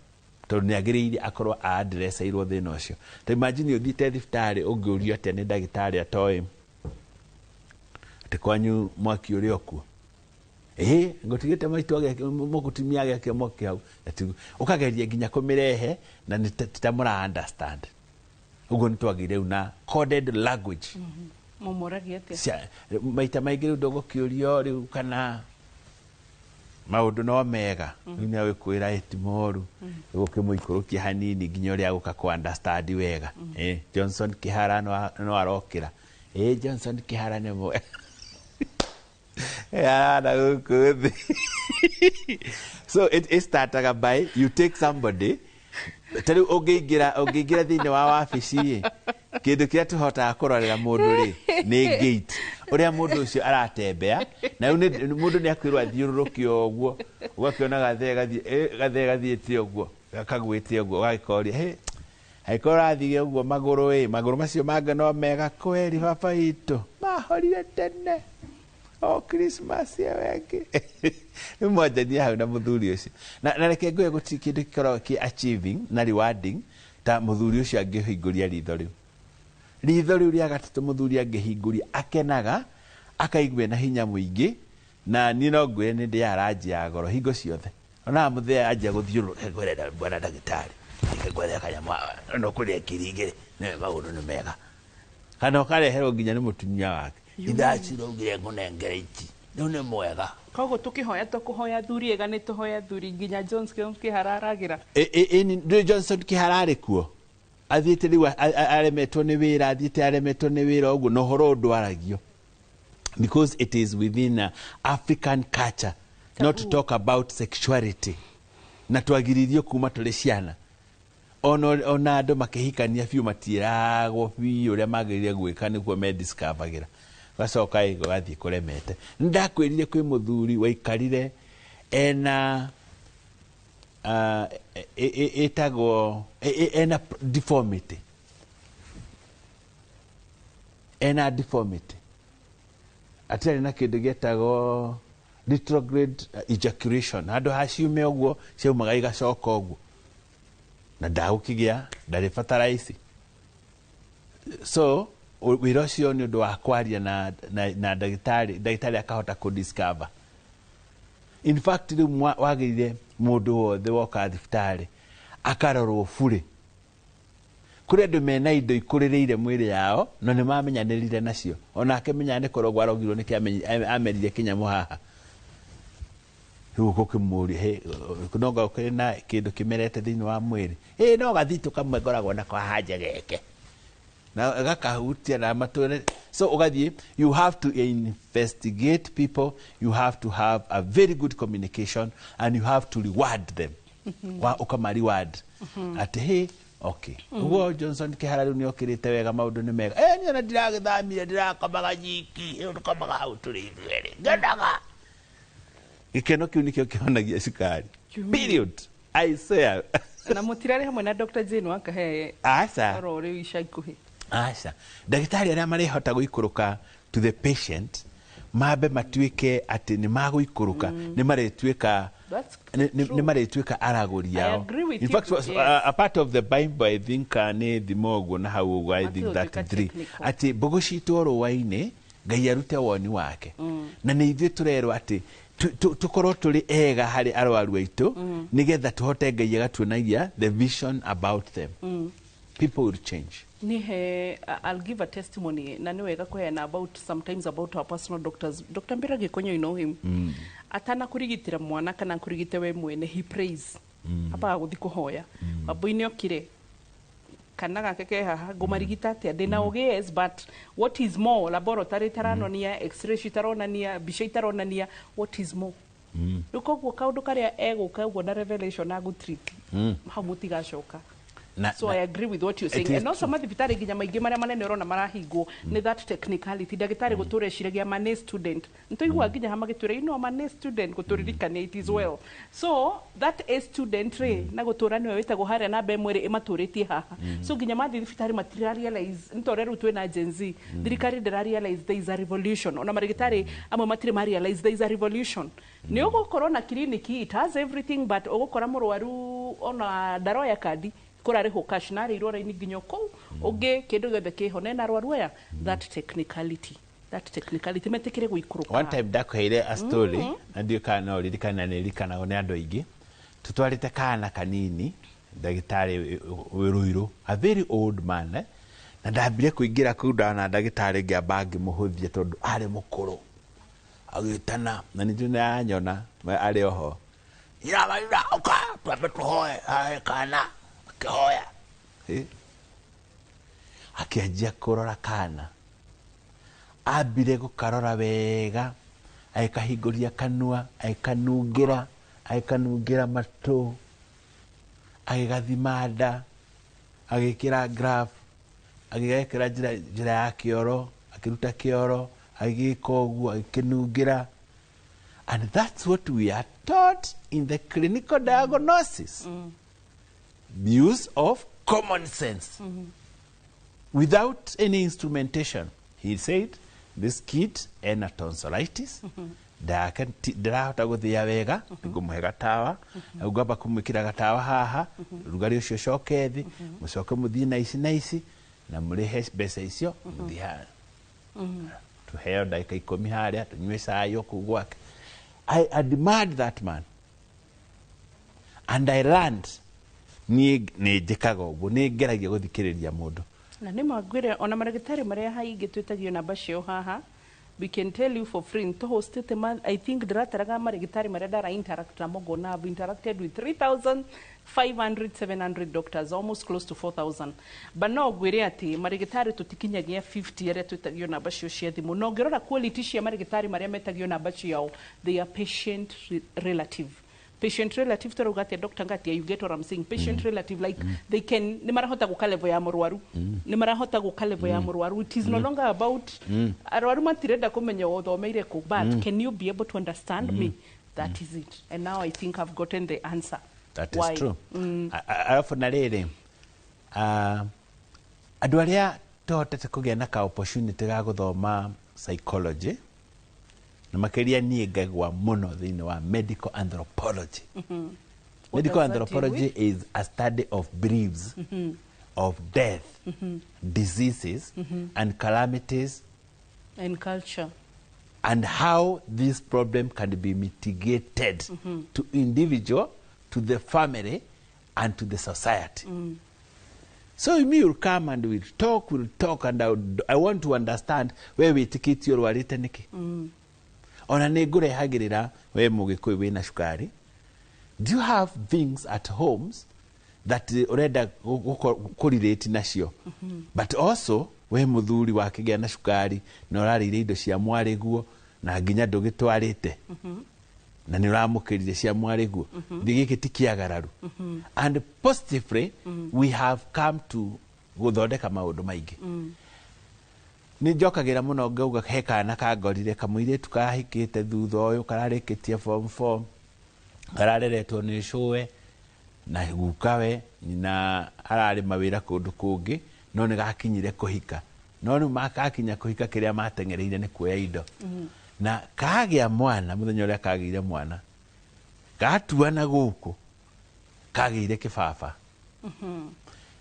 tondũ nĩ agĩrĩire akorwo aadreceirwo thĩna ũcio. Ta imagine ũthiĩte thibitarĩ, ũngĩũrio atĩa nĩ ndagĩtarĩ atoĩ atĩ kwanyu mwaki ũrĩ o kuo? Ĩĩ, ngũtigĩte maitũ mũgũtumia agĩakia mwaki hau. Na tiguo. Ũkageria nginya kũmĩrehe na nĩ ta ti ta mũra understand ũguo. Nĩ twagĩire rĩu na coded language. Mũmũragia atĩa? Maita maingĩ rĩu ndũgũkĩũrio rĩu kana maũndũ no mega. Rĩu nĩ agũkwĩra ĩ ti moru, ũgũkĩmũikũrũkia hanini nginya ũrĩa agũka kũ understand wega. Johnson Kĩhara no arokĩra. Johnson Kĩhara nĩ mwega arana gũkũ thĩ. So it startaga by you take somebody. Ta rĩu ũngĩingĩra thĩinĩ wa wabici ĩ, kĩndũ kĩrĩa tũhotaga kũrorera mũndũ rĩ nĩ gate, ũrĩa mũndũ ũcio aratembea. Na rĩu mũndũ nĩ akwĩrwo athiũrũrũke o ũguo, ũgakĩona gathee gathee gathiĩte ũguo, kagwĩte ũguo, ũgagĩkoria, "Hĩ, angĩkorwo ũrathiĩ ũguo magũrũ ĩ, magũrũ macio mangĩ no mega kweri? Baba witũ mahorire tene o Christmas ĩyo ĩngĩ." Rĩu mwanjania hau na mũthuri ũcio. Na reke ngwĩre, gũtirĩ kĩndũ gĩkoragwo kĩ achieving na rewarding ta mũthuri ũcio angĩhingũria ritho rĩu, ritho rĩu rĩa gatatũ. Mũthuri angĩhingũria, akenaga, akaigua ena hinya mũingĩ. Na niĩ no ngwĩre nĩ ndĩaga ranji ya goro hingo ciothe. Onaga mũthee anjia gũthiũrũrũka, ngwĩre, "Bwana ndagĩtarĩ, reke ngwethe kanyamũ no kũrĩa 2,000." Nĩ maũndũ nĩ mega, kana ũkareherwo nginya nĩ mũtumia wake, "Ithaa ciraugire ngũnengere ici, rĩu nĩ mwega." Koguo tukĩhoya, tũkũhoya thuri ega, nĩ tũhoya thuri nginya Johnson Kĩhara aragĩra. Ndũĩ Johnson Kĩhara arĩ kuo, athiĩte rĩu aremetwo nĩ wĩra, athiĩte aremetwo nĩ wĩra ũguo, na ũhoro ũyũ ndwaragio because it is within African culture not to talk about sexuality. Na twagiririo kuma tũrĩ ciana. Ona andũ makĩhikania biũ matiĩragwo biũ ũrĩa magĩrĩire gwĩka nĩguo mediscoveragĩra, gacoka ĩ gathiĩ kũremete. Nĩ ndakwĩrire kwĩ mũthuri waikarire ena ĩtagwo ena deformity, ena deformity, atarĩ na kĩndũ gĩetagwo retrograde ejaculation, handũ ha ciume ũguo ciaumaga igacoka ũguo, na ndagũkĩgĩa, ndarĩ batara ici. So wĩra ũcio nĩ ũndũ wa kwaria na ndagĩtarĩ, ndagĩtarĩ akahota kũ discover. In fact, rĩu wagĩrĩire mũndũ wothe woka thibitarĩ akarorwo burĩ. Kũrĩ andũ mena indo ikũrĩrĩire mwĩrĩ yao, no nĩ mamenyanĩrire nacio. Onake menya nĩ kũrogwo arogirwo nĩkĩ amerire kĩnyamũ haha. Rĩu ũgũkĩmũria, "Hĩ, no nga ũkĩrĩ na kĩndũ kĩmerete thĩinĩ wa mwĩrĩ?" "Ĩ, no gathitũ kamwe ngoragwo nako haha njegeke na gakahutia na matũre." So ũgathiĩ, you have to investigate people, you have to have a very good communication, and you have to reward them, wa ũkama reward atĩ, "Hĩ, okay, ũguo Johnson Kĩhara rĩu nĩ okĩrĩte wega, maũndũ nĩ mega. Niĩ ona ndiragĩthamire, ndĩrakomaga nyiki, rĩu tũkomaga hau tũrĩ ithuerĩ, ngenaga." Gĩkeno kĩu nĩkĩo kĩhonagia cukari, period, I swear. Na mũtirarĩ hamwe na Dr. Jane Wakahe? Aca. Oro rĩu ica ikuhĩ. Aca, ndagĩtarĩ arĩa marĩhota gũikũrũka to the patient, mambe matuĩke atĩ nĩ magũikũrũka, nĩ marĩtuĩka That's nĩ marĩtuĩka aragũri I ao. agree with In you, fact, yes. a part of the Bible, I think, nĩ thimo ũguo na hau ũguo, I think Matthew 33 technical. Atĩ mbũgũ citũ rũa-inĩ, Ngai arute woni wake. Na nĩ ithuĩ tũrerwo atĩ Tukorwo tũrĩ ega harĩ arwaru aitũ, nĩgetha tũhote Ngai agatuonagia the vision about them. People will change. Nihe, I'll give a testimony, na nĩ wega kũheana about sometimes about our personal doctors. Dr. Mbira Gĩkonyo, you know him. Atana kũrigitĩra mwana kana kũrigite we mwene, he prays. Ambaga gũthiĩ kũhoya. Wambui okire kana gake ke haha, ngũmarigita atĩa? Ndĩna ũgĩ, yes, but what is more, laboratory itaranania, x-ray citaronania, mbica itaronania, what is more? Rĩu koguo kaũndũ karĩa egũka ũguo na revelation agũtreat, hau mũtigacoka. So I agree with what you're saying. It is And also mathibitarĩ nginya maingĩ marĩa manene ũrona marahingwo nĩ that technicality. Ndagĩtarĩ gũtũra eciragia I'm a student. Nĩtũiguaga nginya ha magĩtwĩra, I'm a student, gũtũririkania it is well. So that a student rĩ, na gũtũra nĩwe wĩtagwo harĩa namba ĩmwe rĩ, ĩmatũrĩtie haha. So nginya mathiĩ thibitarĩ matira realize, nĩ ta ũrĩa rĩu twĩna Gen Z. Thirikari ndĩra realize there is a revolution. Ona marĩgĩtarĩ amwe matirĩ ma realize there is a revolution. Nĩ ũgũkorwo na kiriniki, it has everything, but ũgũkora mũrwaru ona ndaroya kandi, kũrarĩhwo cash na arĩirwo raini nginya kũu ũngĩ, kĩndũ gĩothe kĩho nena arwaru aya, that technicality metĩkĩre gũikũrũka. One time ndakũheire a story, na ndiũ kana no ririkana, nĩ ririkanagwo nĩ andũ aingĩ. Tũtwarĩte kana kanini ndagĩtarĩ wĩ Rũirũ, a very old man, eh? Na ndambire kũingĩra kũu, ndona ndagĩtarĩ ngĩamba ngĩmũhũthia tondũ arĩ mũkũrũ. Agĩtana na nĩ njũĩ nĩaranyona arĩ oho, iramarira ũka twambe tũhoe hae kana. Akĩhoya. Akĩanjia kũrora kana, ambire gũkarora wega, agĩkahingũria kanua, agĩkanungĩra, agĩkanungĩra matũ, agĩgathima nda, agĩkĩra glove, agĩgekĩra njĩra ya kĩoro, akĩruta kĩoro, agĩgĩka ũguo, agĩkĩnungĩra. And that's what we are taught in the clinical diagnosis, use of common sense without any instrumentation. He said this kid ena tonsillitis, ndake ndirahota guthia wega, ngumuhe gatawa na ngwamba kumwikira gatawa haha, rugarĩ ũcio ũcoke thĩ, mũcoke mũthiĩ na ici na ici na mũrĩhe mbeca icio, mũthiĩ haha, tuheo ndagĩka 10 harĩa tũnyue cai o kũu gwake. I admired that man and I learned niĩ nĩ njĩkaga ũguo, nĩ ngeragia gũthikĩrĩria mũndũ. Na nĩ mangwĩre ona marĩgĩtarĩ marĩa haingĩ twĩtagio namba ciao haha, we can tell you for free, nĩtũhostĩte I think ndĩrataraga marĩgĩtarĩ marĩa ndara interact namo, ngona I've interacted with 3500 700 doctors, almost close to 4000, but no ngwĩre atĩ marĩgĩtarĩ tũtikinyagia 50 arĩa twĩtagio namba cio cia thimũ. Na ũngĩrora quality cia marĩgĩtarĩ marĩa metagio namba ciao, they are patient relative. Patient relative tũrauga atĩa, Dr. Ngatia? You get what I'm saying? Patient relative, like they can, nĩ marahota gũka level ya mũrwaru, nĩ marahota gũka level ya mũrwaru. It is no longer about arwaru matirenda kũmenya ũthomeire kũ, but can you be able to understand me? That is it. And now I think I've gotten the answer That is why. true. Arabu na rĩrĩ, andũ arĩa tũhotete kũgĩa na ka opportunity ga gũthoma psychology, na makĩria niĩ ngagwa mũno thĩinĩ wa medical anthropology. What Medical does that deal anthropology with? is a study of beliefs, of death, diseases and calamities and culture and how this problem can be mitigated to individual, to the family and to the society. So me will come and we'll talk, and I want to understand we wĩtĩkĩtie ũrwarĩte nĩkĩ. Ona nĩ ngũrehagĩrĩra we mũgĩkũyũ wĩna cukari, do you have things at homes that ũrenda kũrelate nacio? But also we mũthuri wakĩgĩa na cukari na ũrarĩire indo cia mwarĩguo na nginya ndũgĩtwarĩte na nĩ ũramũkĩrire cia mwarĩguo, thĩ gĩkĩ ti kĩagararu. And positively we have come to gũthondeka maũndũ maingĩ. Nĩ njokagĩra mũno ngauga he kana kangorire kamũirĩtu kahikĩte thutha ũyũ, kararĩkĩtie form 4, karareretwo nĩ cũwe na gukawe, nyina ararĩ mawĩra kũndũ kũngĩ, no nĩ gakinyire kũhika. No rĩu makakinya kũhika, kĩrĩa mateng'ereire nĩ kuoya indo na kagĩa mwana. Mũthenya ũrĩa kagĩire mwana, gatuana gũkũ kagĩire kĩbaba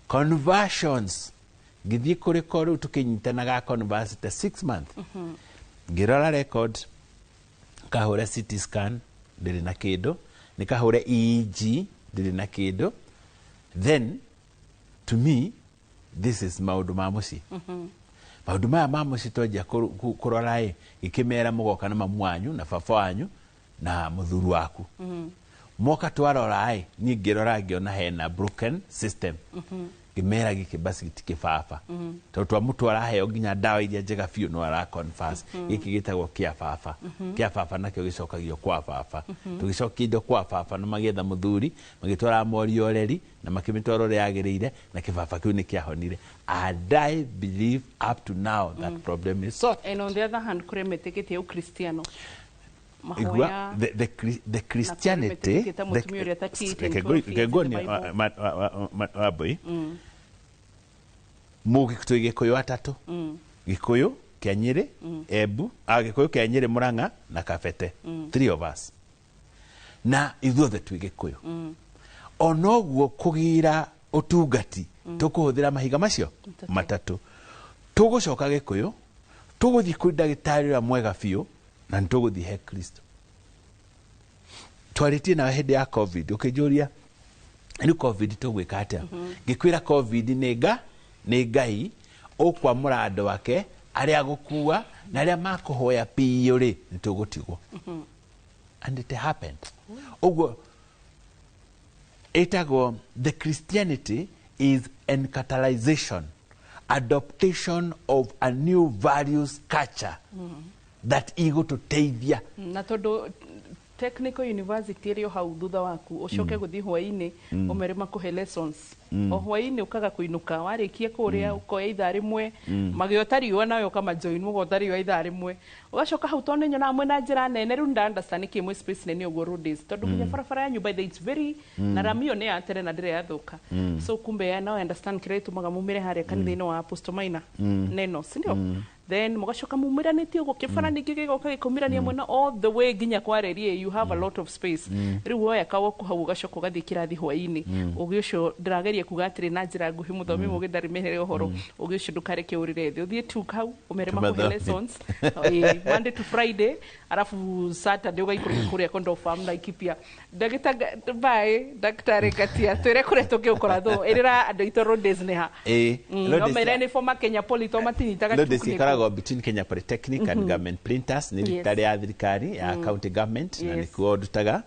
conversions, ngĩthiĩ kũrĩ ko rĩu tũkĩnyitanaga converse 6 months, ngĩrora record. Kahũre CT scan, ndĩrĩ na kĩndũ. Nĩ kahũre EEG, ndĩrĩ na kĩndũ. Then to me, this is maũndũ ma mũciĩ. Maũndũ maya ma mũciĩ twanjia kũrora ĩ, gĩkĩmera mũgoka na mamu wanyu na baba wanyu na mũthuri waku. Moka twarora ĩ, niĩ ngĩrora ngĩona hena broken system. Ngĩmera gĩkĩ basi gĩtikĩ baba, tondũ twamũtwara heo nginya ndawa iria njega biũ no ara confess. Gĩkĩ gĩtagwo kĩa baba. Kĩa baba nakĩo gĩcokagio kwa baba. Tũgĩcokia indo kwa baba na magĩetha mũthuri, magĩtwara mori oreri na makĩmĩtwara ũrĩa yagĩrĩire, na kĩbaba kĩu nĩ kĩahonire. And I believe up to now that problem is solved. And on the other hand, kũrĩa metĩkĩtie Ũkristiano, Igua, mahoya the Christianity metĩkĩtie ta mũtumia ũrĩa 38 and Reke 12 years in the nguonie Bible. Wambui. Twĩ Gĩkũyũ atatũ. Gĩkũyũ kĩa Nyĩrĩ, Embu, Gĩkũyũ kĩa Nyĩrĩ, Mũrang'a na Kabete. Three of us, na ithuothe twĩ Gĩkũyũ. Onoguo kũgĩra ũtungati, tũkũhũthĩra mahiga macio matatũ. Tũgũcoka Gĩkũyũ, tũgũthiĩ kwĩ ndagĩtarĩ ũrĩa mwega biũ, na nĩ tũgũthiĩ he Kristo. Twarĩtie nawe hĩndĩ ya COVID, ũkĩnjũria rĩu COVID tũgwĩka atĩa. Ngĩkwĩra COVID nĩ Ngai ũkwamũra andũ ake arĩa gũkua na arĩa makũhoya biũ rĩ, nĩ tũgũtigwo. And it happened. Ũguo ĩtagwo the Christianity is encatalization, adoption of a new values culture that igũtũteithia. Na tondũ Technical University ĩrĩ o hau thutha waku, ũcoke gũthiĩ hwaĩ-inĩ, ũmere makũhe lessons o hwaĩ-inĩ, ũkaga kũinũka warĩkia kũrĩa, ũkoya ithaa rĩmwe, magĩota riũa, nawe ũkamajoin, mũgota riũa ithaa rĩmwe, ũgacoka hau, tondũ nĩnyonaga mwĩna njĩra nene. Rĩu nda understand nĩkĩ mwĩ space nene ũguo road, tondũ nginya barabara yanyu, by the it's very na rami ĩyo nĩ ya tene na ndĩrĩ yathũka. So kumbe ya now I understand kĩrĩa gĩtũmaga mumĩre harĩa kanitha-inĩ wa Apostle Maina Neno, si ndio? Then mũgacoka mumĩranĩtie ũguo, kĩbara ningĩ gĩgoka gĩkaumĩrania mwena all the way nginya kwarerie. You have a lot of space. Rĩu woya kawoko hau, ũgacoka ũgathiĩ kĩrathi hwaĩ-inĩ. Ũgĩ ũcio ndĩrageria kuga atĩrĩ na njĩra nguhĩ, mũthomi mũgĩ ndarĩ mehere ũhoro ũgĩ ũcio, ndũkareke ũrĩre thĩ, ũthiĩ tu hau ũmere makũhe Tũmathomithie. lessons, Monday to Friday, arafu Saturday ũgaikũrũka kũrĩa Kondo Farm Laikipia. Ndagĩta bye, Daktari Ngatia, twĩre kũrĩa tũngĩgũkora thũ ĩrĩra andũ aitũ road days nĩ ha? Ĩĩ, Road No Days mere nĩ former Kenya Poly to matinyitaga. Road Days tu nĩkũ. ikoragwo between Kenya Polytechnic and Government Printers. Nĩ thibitarĩ ya thirikari ya county government na nĩkuo ndutaga,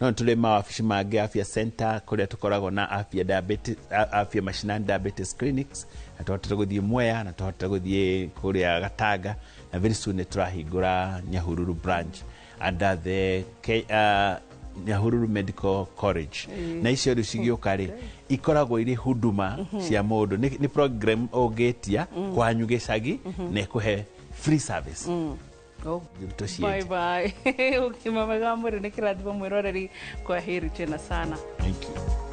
no nĩ tũrĩ mawabici mangĩ, afya center, kũrĩa tũkoragwo na afya diabetes, afya mashinani diabetes clinics, na tũhotete gũthiĩ Mwea na tũhotete gũthiĩ kũrĩa Gatanga, na very soon nĩ tũrahingũra Nyahururu branch under the Nyahururu Medical College. Na icio rĩu cigĩũka rĩ, ikoragwo irĩ huduma cia mũndũ. Nĩ program ũngĩtia kwanyu gĩcagi na ĩkũhe free service. Oh. Tũcienje. Bye bye. Ũgima mwega wa mwĩrĩ nĩ kĩrathimo mwĩroreri. Kwa heri tena sana. Thank you.